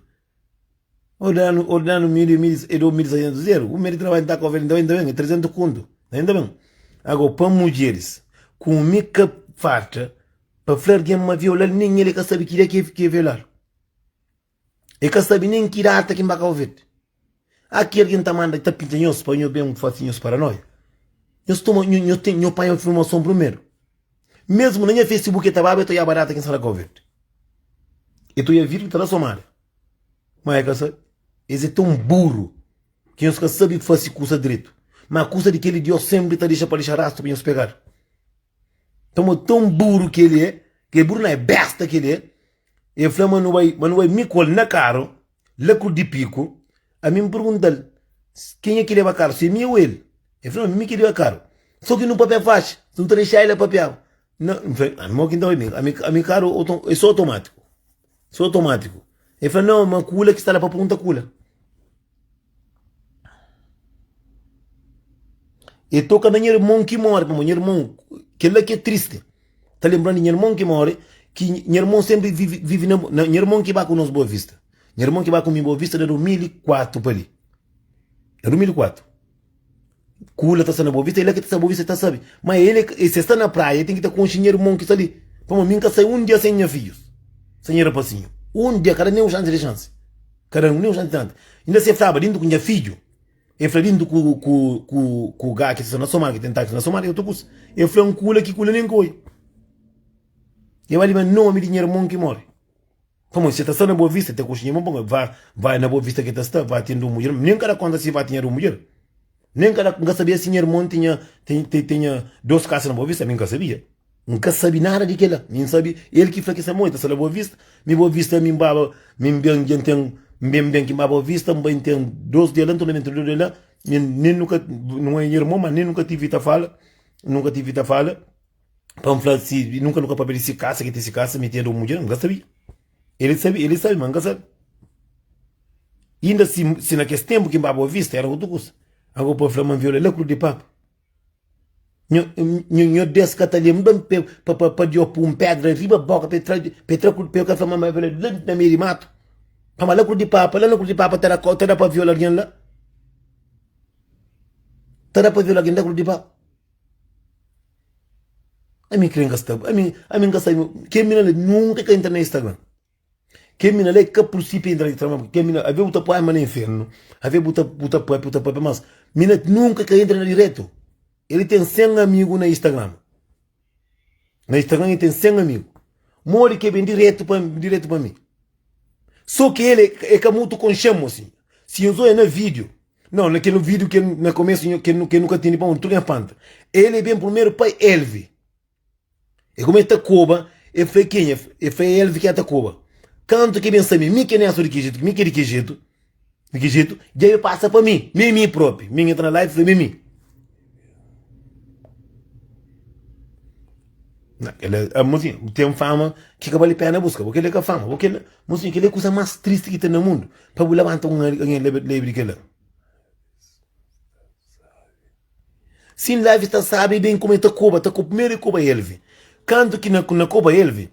Ordanu, ordanu mil e mil e do 1600 zeru. Un mês di trabadju N ta Kau Verdi, N ta ben, N ta ben, é 300 kontu. N ta ben. Ago, pa mudjeris, ku mi ka farta Pa fla algen ma viola-l nen el e ka sabe ki dia ki e violadu. E ka sabe nen ki data ki N ba Kau Verdi. A ki algen ta manda ta pinta nhos pa nho ben fase nhos paranoia. Nhos toma, nho, nho ten, nho panha informason primeru. Mesmu na nha Facebook e ta baba e ta oiaba data ki N sta na Kau Verdi. E ta oia vídiu ta da somada. Ma e ka sabe. Es é tão buru ki nhos ka sabe fase kusa dretu. Ma kusa di kel Dios senpri ta dexa pa dexa rastru pa nhos pegadu. Pamodi tão buru ki ele é, ki é buru não, é besta ki ele é, ele fla ma nu bai, ma nu bai mi ku el na karu, la Cruz di Pico, ami N pergunta-l, kenha ki leba karu, si é mi ou el? El fla, mi ki leba karu. Só ki nu papia faxi, si nu ta dexa el papiaba. Na, N fla, ami mo ki N ta bai mi, ami, ami karu é só otomátiku, só otomátiku. El fla, não, ma kula ki sta la pa pergunta kula. E toka na nha irmon ki móre, pamodi nha irmon, kel-la ki é tristi, ta lenbra-m di nha irmon ki móre, ki nha irmon sénpri vive, vive na, na nha irmon ki ba ku nos Boa Vista. Nha irmon ki ba ku mi Boa Vista na 2004 pa li. Na 2004. Kula ta sta na Boa Vista, el é ki ta sta na Boa Vista, el ta sabe. Ma el, é, se sta na praia, el ten ki ta konxe nha irmon ki sta li. Pamodi mi N ka sai un dia sen nha fidjus, sen nha rapasinhu. Un dia, ka da nen un xansi di xansi. Ka da nen un xansi di xansi. Inda si el flaba dintu ku nha fidju, El fla dintu ku ku ku ku ga ki sta na somada ki ten taxi na somada e otu kusa. El fla N kula ki kula nen ka oi. E bai leba nomi di nha irmon ki more. Pamodi si el ta sta na Boa Vista, el ta konxe nha irmon pamodi va va na Boa Vista ki el ta sta, va ten di un mudjer. Nen ka da konta si va tinha di un mudjer. Nen ka da N ka sabia si nha irmon tinha tinha dos kasa na Boa Vista, mi N ka sabia. N ka sabe nada di kela. Mi N sabe el ki fla ki sa moi ta sta na Boa Vista. Mi Boa Vista mi N baba mi N ben dja N ten N ben ben ki N ba Boa Vista N bai N ten dos dia la N torna ben ten dos dia la mi nen nu ka nu é nha irmon ma nen nu ka tivi ta fala nu ka tivi ta fala pa N fla si nunka nu ka papia di si kasa ki ten si kasa mi ten di un mudjer N ka sabia. El sabe el sabe ma N ka sabe. Inda si si na kes tenpu ki N ba Boa Vista era otu kusa. Ago pa fla ma N viola la Cruz di Papa. Nho Deus ka ta lenbra pa pa pa Dio pun pedra riba boka pa tra pa tra pa ka fla ma ma la na meio di mato. Pama la Cruz di Papa, la na Cruz di Papa ta da ta da pa viola alguém la. Ta da pa viola alguém la Cruz di Papa. Ami kre nka sta, ami ami nka sabe ke mina la nunka ka entra na Instagram. Kel mina la é ka pursipi entra di trama kel mina ave bu ta poi alma na infernu ave bu ta bu ta papia bu ta papia mas mina nunka ka entra na diretu el ten 100 amigu na instagram na instagram el ten 100 amigu modi ke ben diretu pa diretu pa mi so ki el é ka mutu konxen mosinhu si nhos oia na video não na kel video ke na komesu ke ke nu ka tene pa un tudu infanta el é ben primeru pa elvi E kuma e ta koba, e fla kenha? E fla Elvi ki a ta koba. Kantu ki ben sabe mi ki é Nelson di ki jetu, mi ki é di ki jetu. Di ki jetu? Dja e pasa pa mi, mi mi propi. Mi entra na live fla mi mi. Na, kel a mozinho, ten fama ki ka bali pena buska. Bo kel ka fama, bo kel, mozinho, kel é kuza mas tristi ki ten na mundu. Pa bu labanta un algen lebe di kel la. Sin live ta sabe ben kuma e ta koba, ta koba, primeru e koba Elvi. Kantu ki na, na koba Elvi,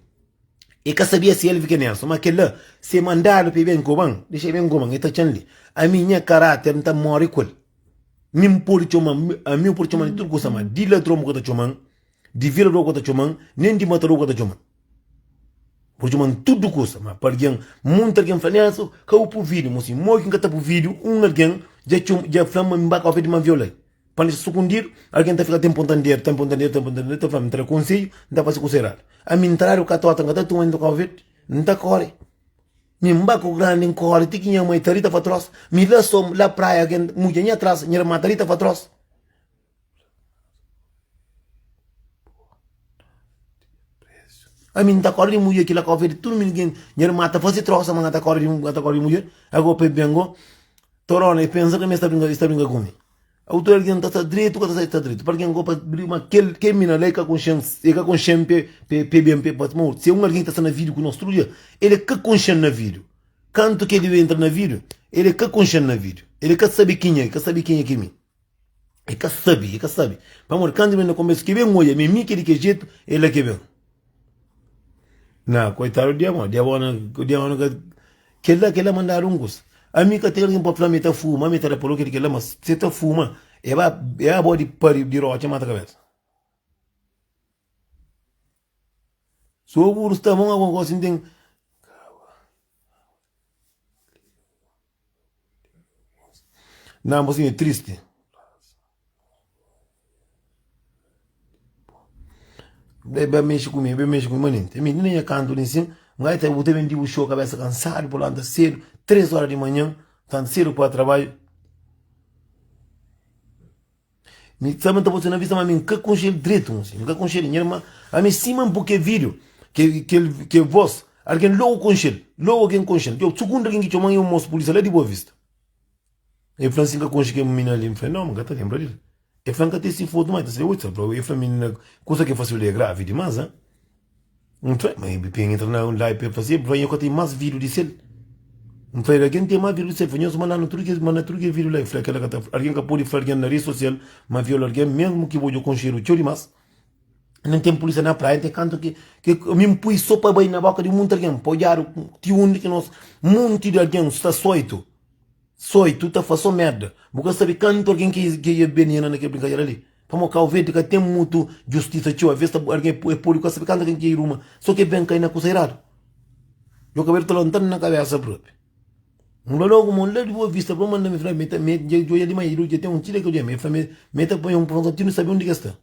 E ka sabia si el fika Nelson, ma kel-la, si e mandadu pa e ben koba-m, dexa e ben koba-m, e ta txa-m li. Ami, nha karáter, N ta móre ku el. Mi N pode txoma-m, ami bu pode txoma-m di tudu kusa, ma di ladron bu ka ta txoma-m, di violador bu ka ta txoma-m, nen di matador bu ka ta txoma-m. Bu pode txoma-m tudu kusa, ma pa algen, monti algen fla, Nelson, ka bu pui vídiu. Mosinhu, modi ki N ka ta pui vídiu? Un algen dja txoma, dja fla-m ma mi ba Kau Verdi ma N viola-l. Pa N sukundidu, algen ta fika ta inponta-m dedu, ta inponta-m dedu, ta inponta-m dedu, ta fla-m, N ta da konsedju, N ta fase kusa eradu. Ami N ta dadu katota, N ka ta tuma N ta kau verde, N ta kore. Mi N ba ku grandi, N kore ti ki nha mai ta ri ta fa tros. Mi la so, la praia, algen mudja nha tras, nha irma ta ri ta fa tros. Ami N ta kore di mudjer ki la kau verde, tudu mi nha irma ta fase trosa, ma N ka ta kore di, N ka ta kore di mudjer. Ago pa e ben go, torona, e pensa ka mi e sta brinka, e sta brinka ku mi. Autor algen ta sta dretu ka ta sta dretu pa algen go pa ma kel kel mina la e ka konxen e ka konxen pe pe pe ben pe pa mo se un algen ta sta na video ku nos tudu dia el e ka konxen na video kantu ke el entra na video el e ka konxen na video el e ka sabi kenha e ka sabi kenha ki mi e ka sabi e ka sabi pamodi kantu mi na konbersa ke ben oia mi mi ke di ke jetu el la ke ben. Na, koitadu di diabona, diabona, diabona ka kel-la, kel-la mandadu un kusa. Ami ka ten algen pa fla mi ta fuma, mi ta da paloka di kel-la, ma si ta fuma, e ba, e abo di pari di rotxa mata kabesa. So buru sta bon algun gosi n ten. Na, mosinhu é tristi. Be ba mexe ku mi, be mexe ku mi manenti. Mi nem nha kantu li nsin, ngai ta bu ta ben di bu xou kabesa kansadu, bu lanta sedu, 3 ora di manhan, lanta sedu pa trabadju. Mi sabe nta bota na vista ma mi nka konxe el dretu, nka konxe el. Nha irma, ami sima npu ke video, ke ke ke voz, algen logu konxe el, logu algen konxe el. Sugundu algen ki txoman é un mosu pulisia la di Boa Vista. El fla-m si N ka konxe kel minina li. N fla, Nau, N ka ta lenbra di el. El fla, N ka ten si fotu má. El ta fla, Oi, el fla, minina, kusa ki el fase-u li é gravi dimás, ha? N fla, ma el ben entra na un live pa el fla si, el fla, Nho ka ten más vídiu di sel? N fla, algen ten más vídiu di sel? El fla, Nhos manda-nu tudu kes, manda tudu kes vídiu la. El fla, kel-la ka ta, algen ka pode fla algen na redi sosial ma viola algen, mésmu ki bo dja konxedu txeu dimás. N ten pulisia na praia, N ten kantu ki, ki mi N pui so pa bai na boka di monti algen, pa odjadu ti undi ki nos monti di algen sta soitu. Soi, tu ta fla so merda. Bu ka sabe kantu algen ki ki ia benena na kel brinkadera li. Pamo Kau Verdi ka ten mutu justisa txeu, aves ta algen e pode ka sabe kantu algen ki ia ruma, so ke ben kai na kusa eradu. Djo kabelu ta lantanu na kabesa propi. N fla logu mo la di Boa Vista pa manda mi fla mi ta mi dja djoia di manha dja ten un txile ki djoia mi fla mi mi ta panha un pronta ti nu sabe undi ke sta.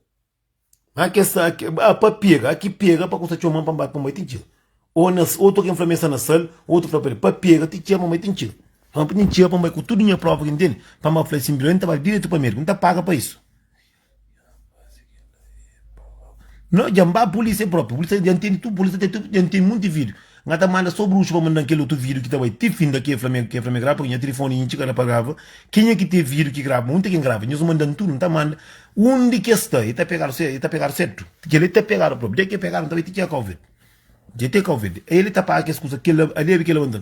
A ke sa a pa pega a ki pega pa kusa txoma pa ba pa bai ti txiga o na otu ken fla mi sta na sal otu fla pa el pa pega ti txiga pa bai ti txiga pa ti txiga pa bai ku tudu nha prova ki N tene pa ba fla sin bilhon N ta bai diretu pa Merka N ta paga pa isu no dja N ba polisia propi polisia dja N tene tudu polisia ten tudu dja N tene munti video N ka ta manda so bruxu pa mandan kel otu video ki ta bai ti fin da ke fla mi ke fla mi grava pabia nha tilifoni intxi ka da pa grava kenha ki ten video ki grava munti ken grava nhos mandan tudu N ta manda Undi ki es sta, e ta pegadu e ta pegadu sertu. Kel-li ta pegadu propi. Dja ki e pegadu, nta bai ti txega Kau Verdi. Dja te Kau Verdi. El ta paga kes kusa, kel alebi ki el labanta.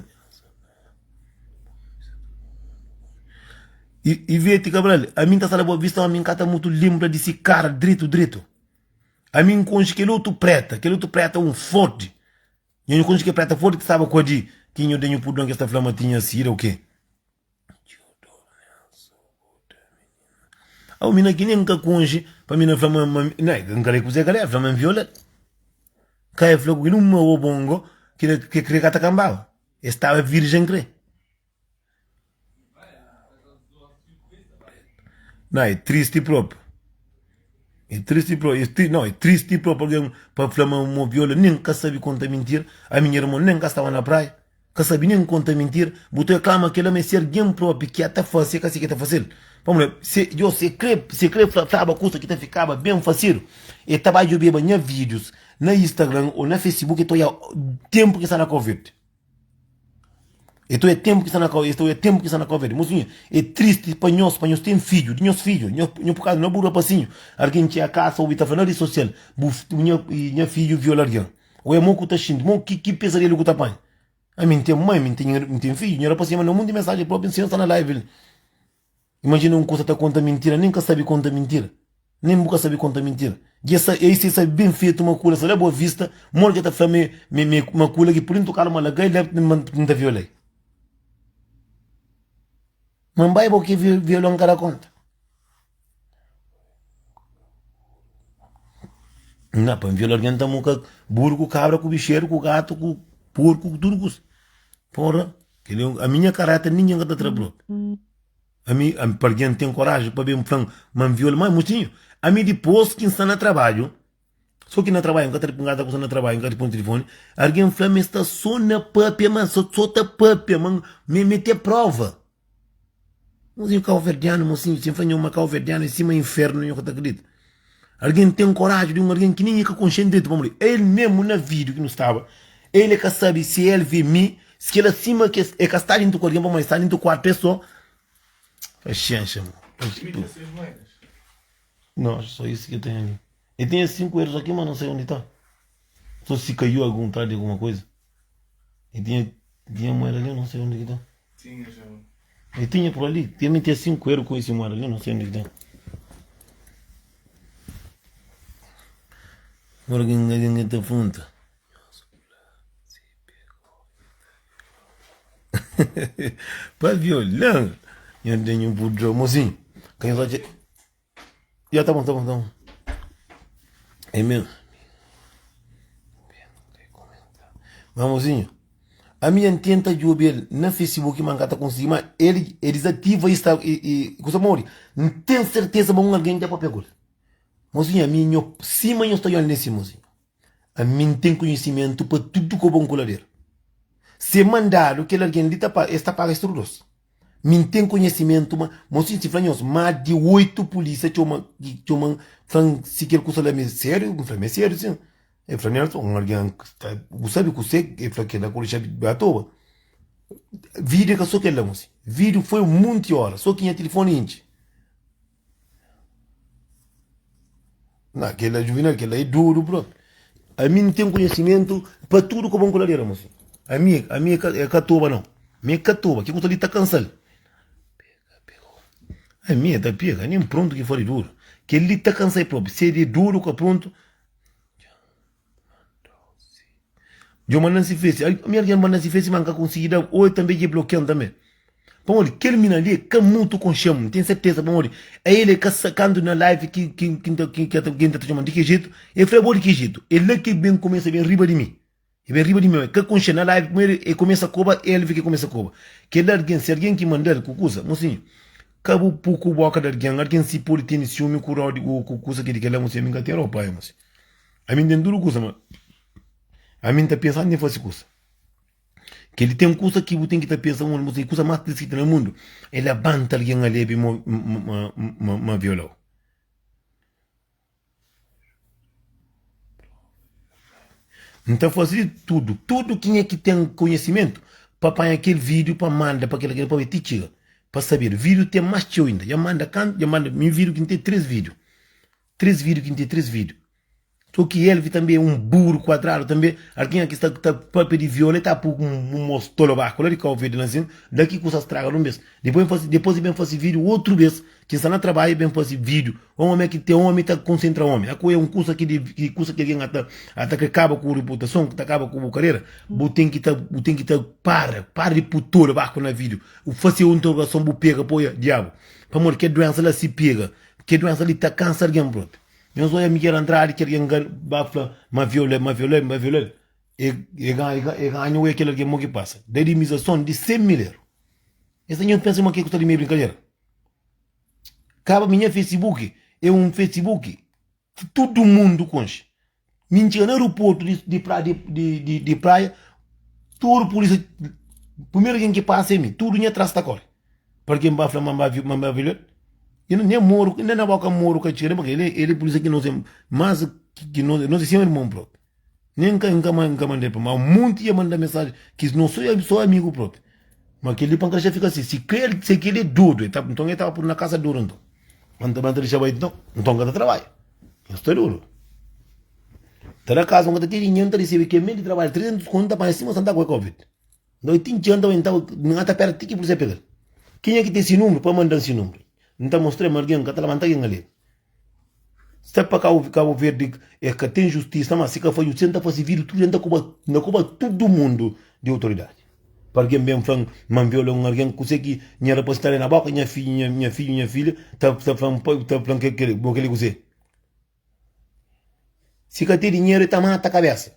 Ivete Cabral, ami N ta sta na Boa Vista, ma ami N ka ta mutu lenbra di si kara dretu dretu. Ami N konxe kel otu preta, kel otu preta un forti. Nho nho konxe kel preta forti ki staba ku adi, ki nho da nho purdon ki es ta fla ma tinha sida o ke. Au mina ki nen ka konxe pa mina fla ma ma na N ka lei kuzê ka lei fla ma N viola-l ka e fla ku kel uma o bongo ki ke kre ka ta kanbaba e staba virjen kre na e tristi propi e tristi propi e no e tristi propi algen pa fla ma mo viola nen ka sabi konta mintira ami nha irmon nen ka staba na praia Ka sabi nen konta mintira. Bu ta reklama kela ma si argen propi ki a ta fase ka si ki ta fasel. Pamodi se yo se kre se kre fla flaba kusa ki ta fikaba ben fasedu e ta bai djobeba nha videos na instagram o na facebook e ta oia tempu ki sta na covid. E ta oia tempu ki sta na kau, es ta oia tempu ki sta na Kau Verdi. Mosinhu, é tristi pa nhos, pa nhos ten fidju, di nhos fidju, nho, nho pur kaza, nho bu rapasinhu, algen txega kasa obi ta fla na redi sosial, bu, nha, nha fidju viola algen. Oia mo ku ta xinti, mo ki, ki pesadelu ku ta panha. Ami N ten mai, mi N ten, N ten fidju, nha rapasinhu manda un monti mensajen propi, N sta na live li. Imajina un kusa ta konta mintira, nen ka sabi konta mintira. Nen bu ka sabi konta mintira. Dja sa, ei se sabi ben fetu ma kula sa la Boa Vista, modi ke ta fla me, me, me, ma kula ki pudi ntokadu ma lagai la ma N ta violai. Ma N bai bo ke viola N ka da konta. Na, pa N viola algen N ta muka buru ku kabra ku bixeru ku gatu ku porku ku tudu kusa. Porra, keli ami nha karata ningen ka ta tra propi. Ami, ami pa algen ten koraji pa ben fla-m ma N viola, ma mosinhu, ami dipôs ki N sta na trabadju, so ki na trabadju, N ka ta N ka ta kusa na trabadju, N ka responde tilifoni, algen fla-m ma es sta so na pâpia, ma so ta pâpia, ma mi mete prova. Mosinhu kauverdianu, mosinhu, si N fla nho ma kauverdianu é sima infernu, nho ka ta kridita. Algen ten koraji di un algen ki nen e ka konxe dretu pamodi el memu na video ki nu staba el e ka sabi si el ve mi si kel sima ki e ka sta dintu ku algen pamodi sta dintu kuartu e so paxenxa mo Não, só isso que eu tenho ali. Eu tinha 5 euros aqui, mas não sei onde está. Só se caiu algum atrás de alguma coisa. Eu tinha, tinha moeda ali, não sei onde que está. Tinha já. Eu tinha por ali, tinha meter 5 euros com esse moeda ali, não sei onde que tem. Agora quem alguém te afronta. Pa violão. Eu tenho um pudrão, mozinho. Quem só te... Ya, tá bom, tá bom, tá bom. É mesmo. Mas, mozinho, a minha tenta djobe el na Facebook, mas nka ta konsigi, mas el, el desativa Insta, e, e, kusa modi, N ten serteza ma un algen dja papia ku el. Mozinho, ami nho, sima nho sta djobe nesse mozinho, ami N ten konhisimentu pa tudu kobon ku ladera. Se mandadu, kel algen li ta paga, es ta paga es tudu dos. Mi N ten konhesimentu ma Mosinhu si fla nhos ma di 8 pulisia txoma txoma fla-m si kel kusa la mi sériu N fla mi é sériu sin El fla Nelson un algen sta bu sabe kuse El fla kel-la ku dexa ba toba Vídiu é ka so kel-la mosinhu Vídiu foi un monti óra so ki nha tilifoni intxi Na kel-la juvinal kel-la é duru propi Ami N ten konhesimentu pa tudu ku bon ku ladera mosi Ami ami é ka toba nau Mi é ka toba Ke ku sta li ta kansa-l Ami é ta pega nen prontu ki fari duru Kel-li ta kansa-l propi Se é duru ka prontu Djo manda-m si fesi. Mi algen manda-m si fesi, ma N ka konsigi da. Oi, tanbe dje blokia-m tanbe. Pamodi kel mina li é ka mutu konxe-m, N ten serteza pamodi el é ka sa kantu na live ki ki ki N ki ki N ta txoma-m di ki jetu, el fla bo di ki jetu. É la ki el ben kumesa ben riba di mi. El ben riba di mi, el ka konxe-m na live primeru el kumesa koba, el ki kumesa koba. Kel algen, si algen ki manda-l ku kuza, mosinhu, ka bu pu ku boka di algen, algen si pode tene siumi ku rodi ku kuza ki di kel la, mosinhu, ami N ka ten ropa, mosinhu. Ami N ten tudu kuza, ma ami N ta pensa antis di N fase kuza. Kel-li ten kuza ki bu ten ki ta pensa un almosu, kuza más tristi ki ten na mundu é labanta algen alebi ma ma viola-u. N ta fase di tudu, tudu kenha ki ten konhisimentu pa panha kel vídiu pa manda pa kel algen pa ti txiga pa sabedu. Vídiu ten más txeu inda. Dja manda kantu, dja manda mi vídiu ki N ten 3 vídiu. 3 vídeo ki N ten 3 vídeo So ki Elvi tanbe é un buru kuadradu tanbe Algen ki sta ta papia di viola e ta pu un mos tolobaku la di Kau Verdi la nsin Da ki kusa straga di un bes Dipos ben fasi dipos i ben fasi vídeo otru bes ki N sta na trabadju ben fasi vídeo Un omi ki ten omi ta konsentra omi Aku é un kusa ki di ki kusa ki algen ata ata kre kaba ku riputason ki ta kaba ku bu karera Bu ten ki ta bu ten ki ta para para di pu tolobaku na vídeo Bu fasi un interrogason bu pega poi diabu Pamodi ke duensa la si pega Ke duensa li ta kansa algen propi. Nhos odja Miguel Andrade ki algen ba fla ma viola ma viola ma viola e e ganha e ganha oia kel algen mo ki pasa da indemnizason di 100 mil euro. Es ta nhos pensa ma ke ku sta di meio brinkadera. Kaba mi nha Facebook é un Facebook ki tudu mundu konxe. Mi N txiga na aeroportu di di pra di di di praia, tudu pulisia, primeru algen ki pasa é mi, tudu nha tras ta kore. Pa algen ba fla ma N ba ma N ba viola-l, i nen moru, nen na boka moru ka txiga, pabia el é el é pulisia ki nos é mas ki nos nos é sima irmon propi. Nen N ka N ka manda-l pa ma monti dja manda mensaji ki nos so so amigu propi. Ma kel-li pa N ka dexa fika si. Si kel, si kel-li é dodu, el ta, nton el ta podu na kasa dodu nton. Ma N ta, ma N ta dexa bai nton, nton N ka ta trabadja. N sta dodu. Ta da kasa, N ka ta ten dinheru, N ta resebe kel mes di trabadju 300 kontu, N ta panha sima Santa Kue Covid. Nton el ti txeu, N ta, N ta perde ti ki pulisia pega-l. Kenha ki ten si nunbru, pa manda-m si nunbru. N ta mostra-l ma algen ka ta labanta algen ale. Sta pa Cabo, Cabo Verde é ka tem justiça, mas se ka faz justiça, ta faz vídeo tudo, ta cuba, na cuba tudo mundo de autoridade. Pa alguém bem flan, man viola um alguém, kuse ki nha rapaz tá na boca, nha filho, nha, nha filho, nha filha, tá, tá flan, tá flan que que, bo que kuse. Se ka tem dinheiro, tá mata a cabeça.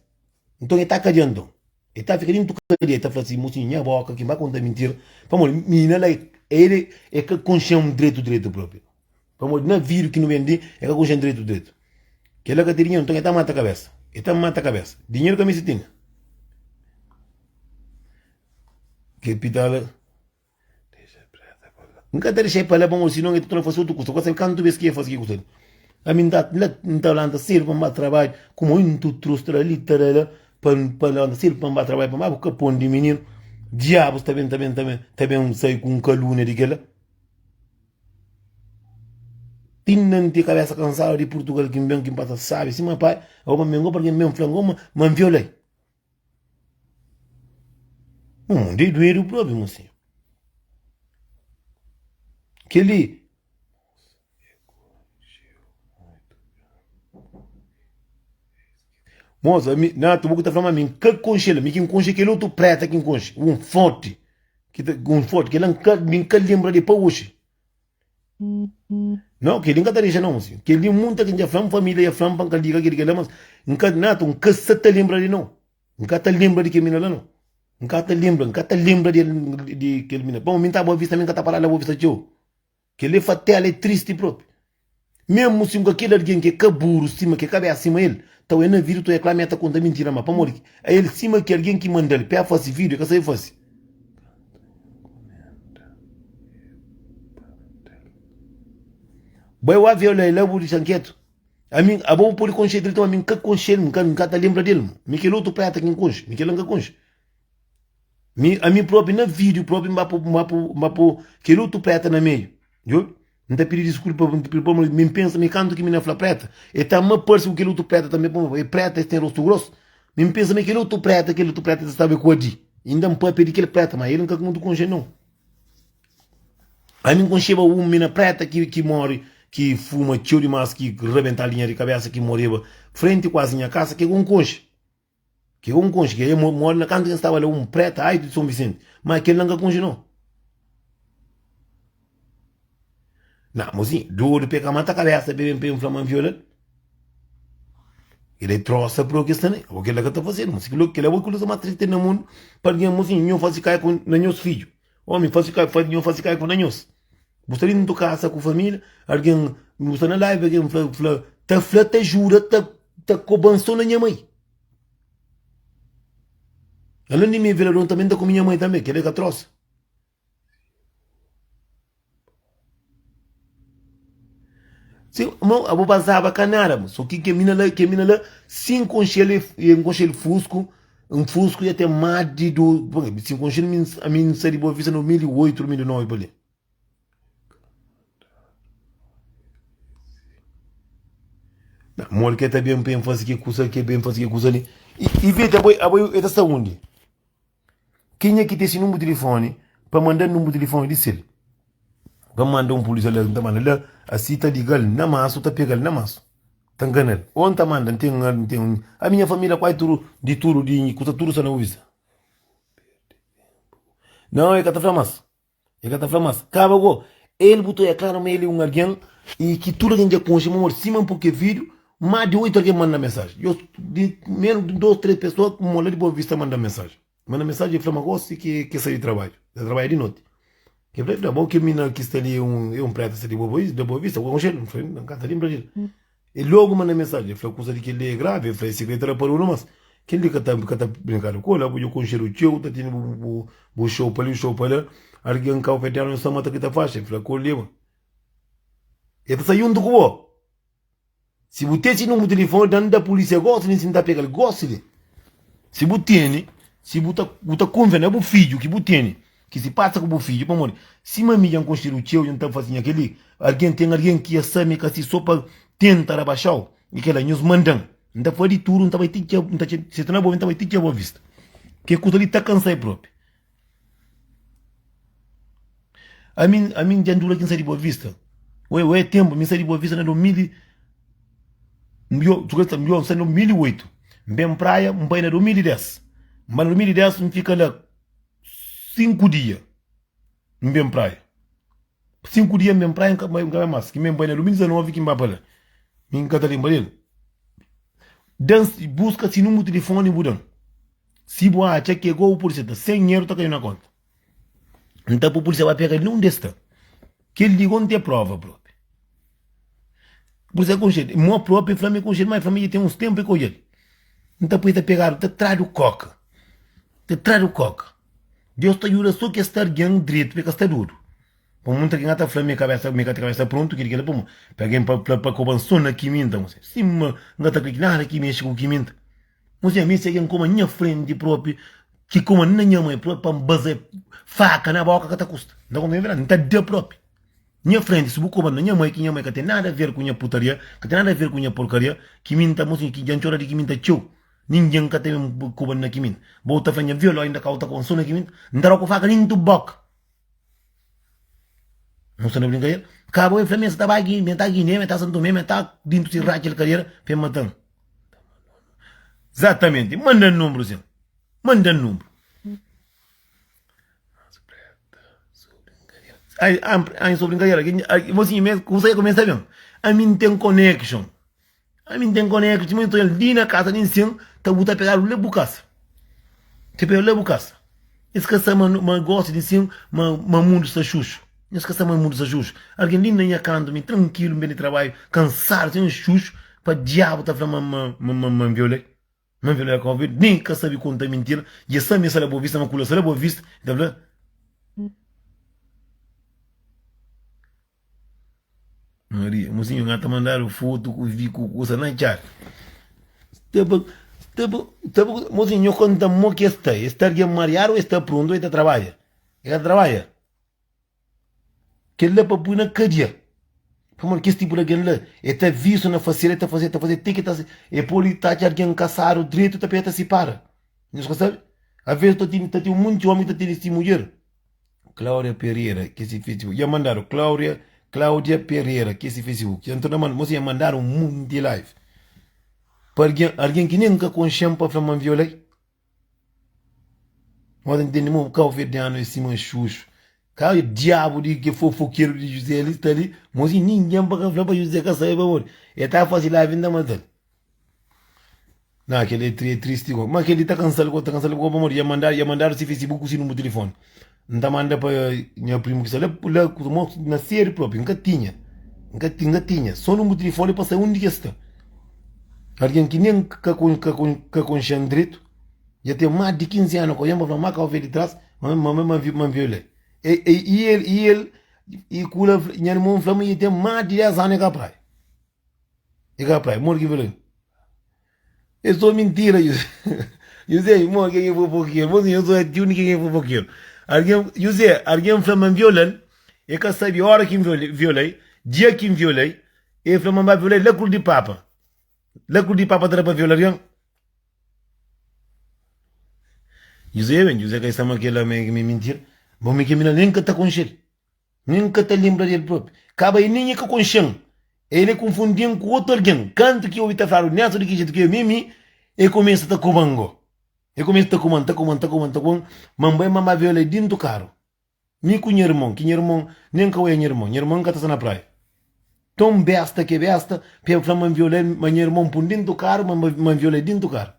Então ele tá cadeia então. Ele tá fica dentro cadeia, tá fala assim, mocinho, nha boca, quem vai contar mentira? Pamodi, menina lá, ele é que consciente direito, direito próprio. Pamodi na vídeo ki nu ben di, e ka konxe dretu dretu. Kela ka ten dinheru, nton e ta mata kabesa. E ta mata kabesa. Dinheru ka meste tene. Capital N ka ta dexa e pa la pamodi sinon e ta torna fase otu kusa. Ku ka sabe kantu bes ki e fase ki kusa li. Ami N ta la N ta lanta sedu pa N ba trabadju, kuma N ta trus ta li ta la pa pa lanta sedu pa N ba trabadju pa N ba buska pon di mininu. Diabus ta ben ta ben ta ben ta ben sai ku un kalúnia di kela. Ti na N ten kabesa kansadu di Purtugal ki N ben ki N pasa sabi sima pai abo pa mi pa algen ben fla-m ma ma N viola-i. Mundu é duedu propi mosinhu. Kel-li. Mosa, ami, Nato, bu ki ta fla ma mi N ka konxe-l, mi ki N konxe kel otu preta ki N konxe, un forti, ki ta, un forti, kel-la N ka, mi N ka lenbra di pa oxi. Nau, kel-li N ka ta dexa nau, mosinhu. Kel-li munta ki N dja fla-m, família dja fla-m pa N ka liga kel-li, kel-la, mas N ka, Nato, N ka sa ta lenbra di nau. N ka ta lenbra di kel mina la nau. N ka ta lenbra, N ka ta lenbra di, di kel mina. Pamodi mi N ta Boa Vista, mi N ka ta para la Boa Vista txeu. Kel-li é fatela, é tristi propi. Mésmu si nunka kel algen ki é ka buru sima, ki é kabésa sima el, ta oia na vídiu, ta oia kla ma el ta konta mintira. Má pamodi ki ael sima ki algen ki manda-l pa el fase vídiu, el ka sabe fase. Bai wak viola el la bu dixan ketu. Ami, abo bu pode konxe dritu, ma ami N ka konxe-l, N ka, N ka ta lenbra del. Mi kel otu preta ki N konxe, mi kel-la N ka konxe. Mi, ami propi na vídeo propi N ba po, N ba po, N ba po kel otu preta na meiu. Djobe? N ta pidi diskulpa, N ta pidi pamodi mi N pensa mi kantu ki mi na fla preta, e ta ma parse ku kel otu preta tanbe, pamodi e preta es ten rostu grosu. Mi N pensa ma kel otu preta, kel otu preta ta staba ku Adi. Inda N papia di kel preta, ma el N ka mutu konxe nau. Ami N konxeba un mina preta ki ki mori, ki fuma txeu dimas, ki rabenta linha di kabesa, ki moreba frenti kuazi nha kasa, ke ku N konxe. Ke ku N konxe, ke mori na kantu ki N staba la, un preta aitu di Son Visenti, ma kel la N ka konxe nau. Na, mozinho, dodu pe ka mata kabesa pe ben pe N fla ma N viola-l. Kel é trosa pro ke sta ne. Abo kel la ka ta fazedu, mosi kel kel é kuza más triste na mundu pa algen, mozinho, nho fasi kai ku na nhos fidju. Omi fasi kai, fasi nho fasi kai ku na nhos. Bu sta dintu kasa ku família, algen, bu sta na live, algen fla, fla, ta fla, ta jura, ta, ta koban so na nha mai. Alén di mi é violador, tanbe N ta kume nha mai tanbe, kel é ka trosa. Si, mo, abo bazaba ka nada, mo. So ki ke mina la, ke mina la, si N konxe-l, e N konxe-l fusku, N fusku ya ten más di du, bon, si N konxe-l, mi, ami N sai di Boa Vista na 2008, 2009 pa li. Na, modi ke ta ben pa N fase ke kusa, ke ben fase ke kusa li? I, Ivete, abo, abo e ta sta undi? Kenha ki ten si nunbru tilifoni pa manda-l nunbru tilifoni di sel pa manda un pulisia la, N ta manda la, asi ta liga-l na masu, ta pega-l na masu, ta ngana-l. O N ta manda, N ten, N ten, ami nha familia kuazi tudu, di tudu, di kusa tudu sta na Boavista. Nau, e ka ta fla mas. El ka ta fla mas, Kaba go! El bu ta oja klaru ma el é un algen i ki tudu algen dja konxe ma modi sima un poku vídiu, más di oitu algen manda mensaji. Yo di ménus di dôs, três pesoa ku mola di Boa Vista manda mensaji. Manda mensaji el fla ma gosi ki ke sai di trabadju, el ta trabadja di noti. El fla, el fla, bo kel minina ki sta li é un é un preta sta di Boa di Boa Vista, bu ka konxe-l? N fla, N ka ta lenbra di el. El logu manda mensaji, el fla kuza di kel-li é gravi, el fla el sikrê ta da paruna, mas kel-li ka ta ka ta brinkadu ku el, abo dja konxedu txeu, ta tene bu bu bu xou pa li, bu xou pa la, algen kauverdianu nhos ta mata ki ta faxi, el fla ku el ma el ta sai juntu ku bo, si bu ten si nunbru di tilifoni da-m da pulisia gosi li si N ta pega-l gosi li, si bu tene, si bu ta bu ta kunfia na bu fidju ki bu tene. Ki si pasa ku bu fidju, pamodi sima mi dja N konxedu txeu, dja N ta fase nha kel-li, algen ten algen ki ya sabe mi ka si so pa tenta rabaxa-u, i kel-la nhos manda-m. N ta fla di tudu, N ta bai ti txeu, N ta txeu, si ta na bo, N ta bai ti txeu Boa Vista. Ke kusa li ta kansa-i propi. Ami, ami dja N dura ki N sai di Boa Vista. Oi, oi, é tenpu, mi N sai di Boa Vista na 2000 i, N sai na 2008, N ben Praia, N bai na 2010. N bai na 2010, N fika la 5 dia, N ben Praia. 5 dia N ben Praia, N ka bai mas. Ki mi N bai na 2019 ki N bai pa la. Mi N ka ta lenbra del. Dan, buska si numeru di tilifoni bu dan. Si bu atxa ke go bu pudi seta 100 eru ta kaiu na konta. N ta pui pulisia ba pega el nunde sta. Kel li go N ten prova propi. Pulisia konxe-l. Mo propi fla mi konxe-l, ma el fla mi dja ten uns tenpu e ka odja-l. N ta pui ta pegadu, ta tradu koka. Ta tradu koka. Deus ta djuda so kes sta algen dretu pa e ka sta dodu. Pa munta algen ta fla mi kabesa, mi ka ten kabesa prontu, kili kila pamo. Pa algen pa fla pa koba-m so na kiminta. Sima N ka ta kre ki nada ki mexe ku kiminta. Mos nha mi se algen koma nha frenti propi ki koma na nha mai propi pa N baza faka na boka ka ta kusta. N ta konta nha verdadi, N ta da propi. Nha frenti si bu koma na nha mai ki nha mai ka ten nada a ver ku nha putaria, ka ten nada a ver ku nha porkaria, ki mi N ta mos nha ki dja N txora di ki mi N ta txeu. Ningen ka ta ben koba na ki mi. Bo ta fla nha violó inda ka bu ta koba so na ki mi. N ta da ku faka dintu boka. N sta na brinkadera. Ka bo e fla mi sa ta bai Guiné, mi ta Guiné, mi ta Santo Tomé, mi ta dintu si ratxa di kadera pa e matan. Zatamenti, manda-m nunbru sin. Manda-m nunbru. Ai, ai, so brinkadera. Mosinhu, mi kusa ya kumesa ben. Ami N ten connection. Ami N ten connection. Sima N ta li na kasa di nsin, ta bu ta pegadu la bu kasa. Ta pegadu la bu kasa. Es ka sa ma ma gosi di nsin, ma ma mundu sta xuxu. Es ka sa ma mundu sta xuxu. Algen li na nha kantu, mi trankilu, N ben di trabadju, kansadu, sen xuxu, pa diabu ta fla ma ma ma ma N violai. Ma N violai ka nen ka sabi konta mintira. Dja sa mi sa la Boa Vista, ma kula sa la Boa Vista. Ta fla. Maria, mozinho nga ta mandadu foto ku vi ku kusa na chat. Staba, staba, staba, mozinho nho konta mo ki es sta. Es sta algen mariadu ou es sta pronto ou e ta trabadja? E ka ta trabadja? Kel la pa pui na kadia. Pamodi kes tipu di algen la, e ta visu na fasel, e ta faze, e ta faze, te ki ta, e podi ta atxa algen kasadu dretu ta pega ta sipara. Nhos ka sabe? Aves ta tene, ta ten munti omi ki ta tene si mudjer. Claudia Pereira ke si Facebook ya mandadu Claudia Claudia Pereira ke si Facebook ya nton manda mosi ya mandadu un munti live pa algen algen ki nen ka konxen pa fla ma n violai Mos ntende mo kauverdianu é sima xuxu ka diabu di ke fofokeru di José li sta li mosi ningen pa ka fla pa José ka sabe pamodi e ta fasi live nta matal Na kel-li é tristi go. Ma kel-li ta kansa-l go, ta kansa-l go pamodi dja mandadu, dja mandadu si Facebook ku si númeru di tilifoni. N ta manda pa nha primu ki sta la, la ku mo na seri propi, N ka tinha, N ka N ka tinha, so númeru di tilifoni pa sabe undi ki es sta. Algen ki nen ka ka ka konxe-m dretu, dja ten más di 15 anu ka odja-m pa fla-m ma kau ve di tras, ma ma ma ma N violai. E e i el i el i kula nha irmon fla-m ma dja ten más di 10 anu e ka praia. E ka praia, modi ki viola? É só mentira, José. José, irmão, quem é fofoqueiro? Você, eu sou tio de quem é fofoqueiro. Alguém, José, alguém fala, mas viola, é que sabe a hora que violei, dia que violei, ele fala, mas vai violei lá cruz de papa. Lá cruz de papa terá para violar alguém? José, bem, José que está aquela me mentira. Bom, me que me nem que tá com ele. Nen N ka ta lenbra di el propi. Kaba i nen e ka konxe-m. El e konfundi-m ku otu algen. Kantu ki obi ta fladu Nelson di ki jetu ki é mi, mi, e kumesa ta koba-m go. E kumesa ta koba-m, ta koba-m, ta koba-m, ta koba-m, ma N bai ma N ba viola el dintu karu. Mi ku nha irmon, ki nha irmon, nen N ka oia nha irmon, nha irmon ka ta sta na praia. Ton besta ki é besta, pa el fla ma N viola el, ma nha irmon pun dintu karu, ma N viola el dintu karu.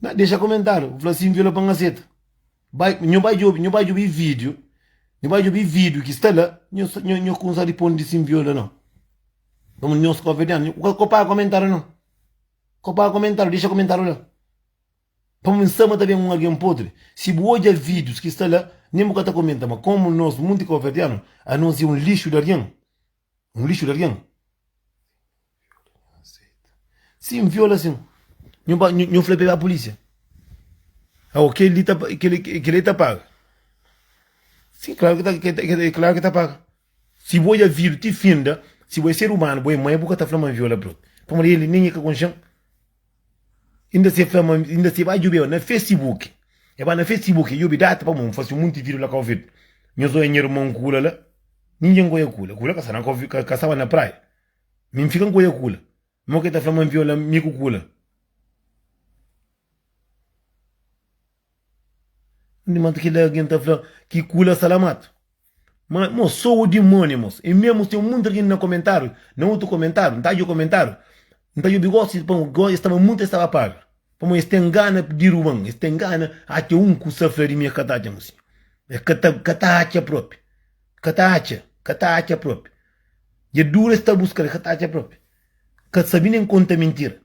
Na, dexa komentáriu, fla si N viola pa N aseta. Bai, nho bai djobe, nho bai djobe vídiu, nho bai djobe vídiu ki sta la, nho, nho, nho kunsa riponde si N viola nau. Pamodi nhos kóverdianu, nho ka paga komentáriu nau. Ka paga komentáriu, dexa komentáriu la. Pamodi N sa ma ta ben un algen podri. Si bu odja vídius ki sta la, nen bu ka ta komenta. Ma komu nos munti kóverdianu, anos é un lixu di algen. Un lixu di algen. Sim, viola sim. Nhu ba, nhu, nhu fla pa ba polícia. Awo kel li ta kel li ta paga. Sim, klaru ki ta klaru ki ta paga. Si bo odja vídiu ti finda, si bo é ser umanu, bo é mai, bu ka ta fla ma N viola propi. Pamodi el nen e ka konxe-m. Inda si e fla ma, inda si e ba djobe na Facebook, e ba na Facebook e djobe data pamodi N fase un monti vídiu la Kau Verdi. Nhos odja nha irmon kula la, ningen ka odja kula. Kula ka sta na Kau ka staba na praia. Mi N fika N ka odja kula. Mo ki e ta fla ma N viola mi ku kula? Undi ma kel algen ta fla ki kula salamatu. Ma mo so o dimoni mos. E mesmu ten munti algen na komentariu, na otu komentariu, nta odja komentariu, nta djobi gosi pa es staba munti es staba paga. Pamodi es ten gana di ruban, es ten gana atxa un kusa fla di mi es ka ta atxa mosi. Es ka ta ka ta atxa propi. Ka ta atxa, ka ta atxa propi. Dja dura es ta buska-l, es ka ta atxa propi. Ka sabi nen konta mintira.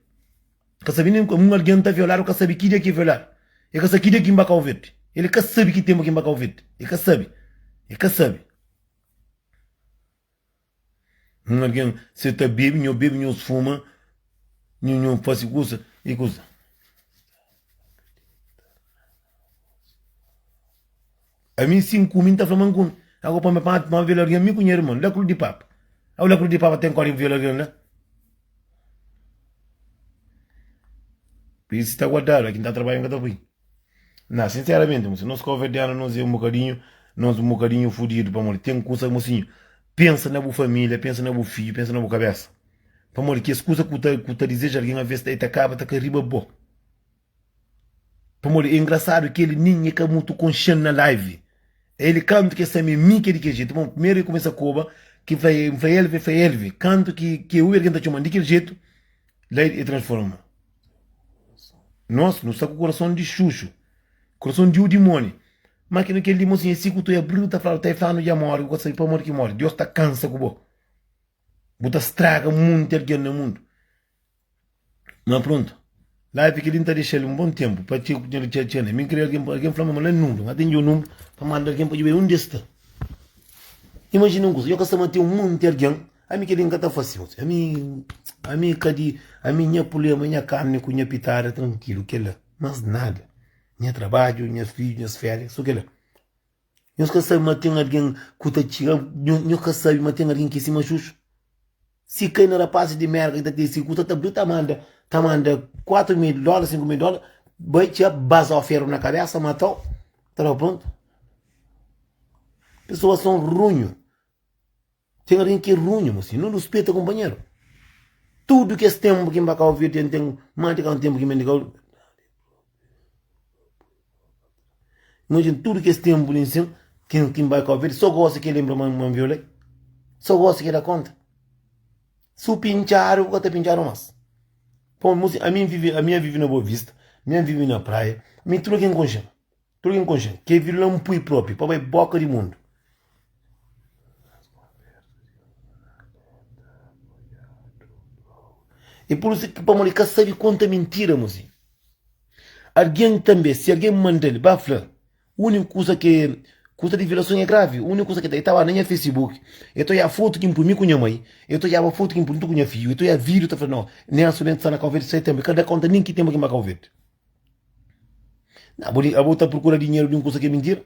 Ka sabe nen un algen ta violadu ka sabe ki dia ki violadu e ka sabe ki dia ki nba Kau Verdi el ka sabe ki tenpu ki nba Kau Verdi e ka sabe e ka sabe un algen se ta bebe nho bebe nho fuma nho nho fase kusa e kusa. Ami si N kume N ta fla ma N kume Ago pa mi pa pa viola algen mi ku nha irmon la kru di papa Ago la kru di papa ten kódigu viola algen la Pur isu ta guardadu aki N ta trabadja N ka ta pui Na sinseramenti mosi nos kauverdianu nos é un bokadinhu nos un bokadinhu fudidu pamodi ten kusa mosinhu pensa na bu familia pensa na bu fidju pensa na bu kabesa pamodi kes kusa ku ta ku ta dizeja algen aves ta ta kaba ta kai riba bo. Pamodi é engrasadu ki el nin e ka mutu konxe-m na live. El kantu ki el sa-m é mi ki é di kel jetu. Bon, primeru el kumesa koba ki N fla N fla Elvi, el fla Elvi. Kantu ki ki obi algen ta txoma-m di kel jetu, la el transforma. Nos, nu sta ku kurason di xuxu, kurason di u dimoni. Má kel kel di mosinhu é si ku ta abriu ta fladu, ta e flanu dja móre, bu ka sabe pamodi ki móre. Deus ta kansa ku bo. Bu ta straga munti algen na mundu. Ma pronto. Live kel-li N ta dexa-l un bon ténpu pa txeu ku txeu txeu Mi N kre algen algen fla-m ma la nunbru N atendi un nunbru pa manda algen pa djobe undi es sta. Imajina un kuza, yo ka sta mante un monti algen, ami kel-li N ka ta fase. Ami ami ka di ami nha pulema, nha karni ku nha pitada trankilu kel-la, mas nada. Nha trabadju, nhas fidju, nhas féria, so kel-la. Nhos ka sabe ma ten algen ku ta txiga Nhos ka sabe ma ten algen ki é sima Xuxu Si kai na rapazis di Merka ki ta ten si kusa ta bri ta manda ta manda 4 mil dóla 5 mil dóla bai txiga bazau feru na kabesa matau ta da prontu Pesoas son runhu Ten algen ki é runhu mosi nu ruspeta kunpanheru Tudu kes tenpu ki N ba Kau Verdi N ten más di kantu tenpu ki N ben di Kau Imajina tudu kes tenpu li nsin ki ki N bai Kau Verdi so gosi ki lenbra ma N violai so gosi ki da konta Su pintxadu bu ka ta pintxadu mas Pamodi mosi ami N vivi ami N vivi na Boa Vista mi N vivi na Praia mi tudu algen konxe-m Tudu ki N konxe, ke vida la N pui propi pa bai boka di mundu. E pur isu ki pamodi ka sabi konta mintira mosi. Algen tanbe, si algen manda-l ba fla, uniku kusa ke kusa di violason é gravi, uniku kusa ke ta, e ta ba na nha facebook, e ta oiá fotu ki N pui mi ku nha mai, e ta oiaba fotu ki N pui mi ku nha fidju, e ta oiá video ta fla no, Nelson Bento sta na Kau Verdi sai tenpu, e ka da konta nin ki tenpu ki N ba Kau Verdi. Abo di abo ta prokura dinheru di un kusa ki é mintira?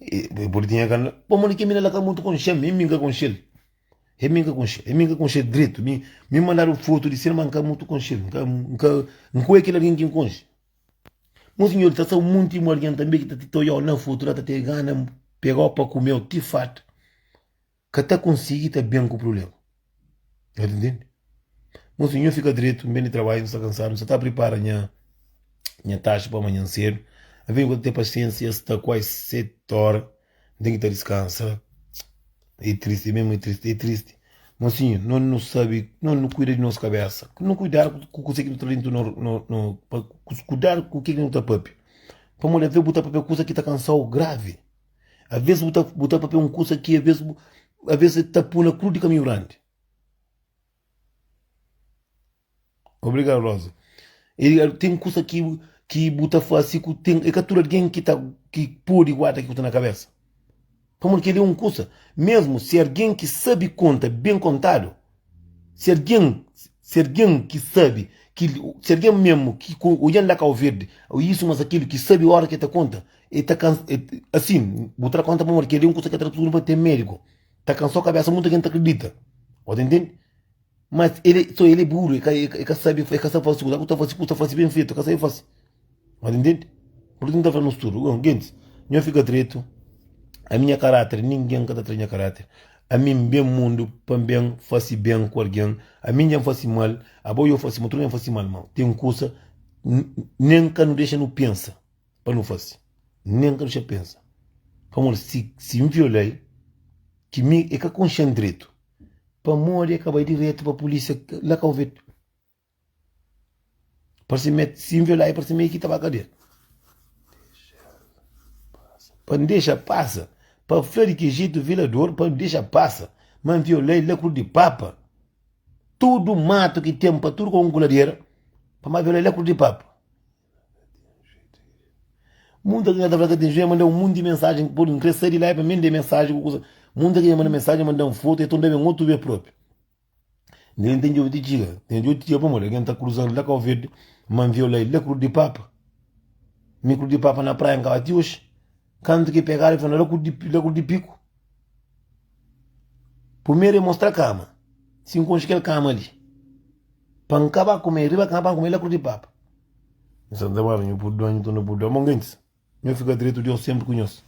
E pode tinha ka pamodi ke mina la ka mutu konxe-m, mi mi ka konxe-l. E mi ka konxe-l, e mi ka konxe-l dretu. Mi mi mandadu fotu di sel, ma N ka mutu konxe-l. N ka N ka N ka oia kel algen ki N konxe. Mon sinhor, ta sta un monti di algen tanbe ki ta ti ta oiau na fotu la ta ten gana pegau pa kumeu ti farta. Ka ta konsigi ta ben ku prubléma. Nha ta ntende? Mon sinhor fika dretu, N ben di trabadju, N sta kansadu, N sta ta pripara nha nha taxa pa manhan sedu. Avê ku ta ten pasiénsia, sta kuazi seti óra, N ten ki ta diskansa. É tristi, mésmu é tristi, é tristi. Mon sinhor, nos nu sabe, nos nu kuida di nos kabésa. Nu kuidadu ku kuzê ki nu ta dentu no no no pa kudadu ku ke ki nu ta papia. Pamodi avê bu ta papia kuza ki ta kansa-u gravi. Aves bu ta bu ta papia un kusa ki aves bu aves ta pui na krus di kaminhu grandi. Obrigadu Rosa. E ten kusa ki ki bu ta fasi ku ten e ka tudu algen ki ta ki pudi guarda ki ku ta na kabesa. Pamodi keli é un kusa mesmu si algen ki sabi konta ben kontadu, si algen si algen ki sabi. Ki si algen mesmu ki odja-m la Kau Verdi, o isu mas akilu, ki sabe ora ki el ta konta, el ta kansa, asin, bu ta da konta pamodi kel-li é un kusa ki ta da pa ten médiku, ta kansa-u kabésa, muita algen ta kridita, bo ta intende? Mas el é, so el é buru, el ka, el ka sabe, el ka sabe fase kusa, ku ta fase kusa, ta fase ben fetu, el ka sabe fase, bo ta intende? Pur isu N ta fla nos tudu, gentis, nho fika dretu, ami nha karáter, ningen ka ta tra nha karáter, Ami N ben mundu pa N ben fase ben ku algen, ami dja N fase mal, abo dja bu fase mal, tudu algen fase mal, ma ten kusa nen ka nu dexa nu pensa pa nu fase, nen ka nu dexa pensa, pamodi si si N violai ki mi e ka konxe-m dretu, pamodi e ka bai diretu pa pulisia la Kau Verdi. Parse me si N violá e parse me ki ta ba kadia. Pa N dexa pasa, pa fla di ki jetu violador pa N dexa pasa, ma N violá-i la krus di papa. Tudu matu ki ten pa tudu kon ku ladera, pa ma violá-i la krus di papa. Munta ki ta fla ka ten jeito, manda un monti di mensajen, pô, N kre sai di la pa mende mensajen ku kusa. Munta ki manda mensajen, manda-m fotu, e ton da ben otu be propi. Nen ten djobe ti txiga, ten djobe ti txiga pamodi algen ta kruza-l la Kau Verdi, ma N viola-l la Krus di Papa. Mi Krus di Papa na praia N ka ba ti oxi. Kantu ki pegadu el fla-m la Krus di la Krus di Piku. Primeru el mostra kama, si N konxe kel kama li, pa N ka ba kume riba kama pa N kume la Krus di Papa. N sa ta ba, nhu purdua, nhu torna purdua. Mon gentis, nhu fika dretu, Deus senpri ku nhos.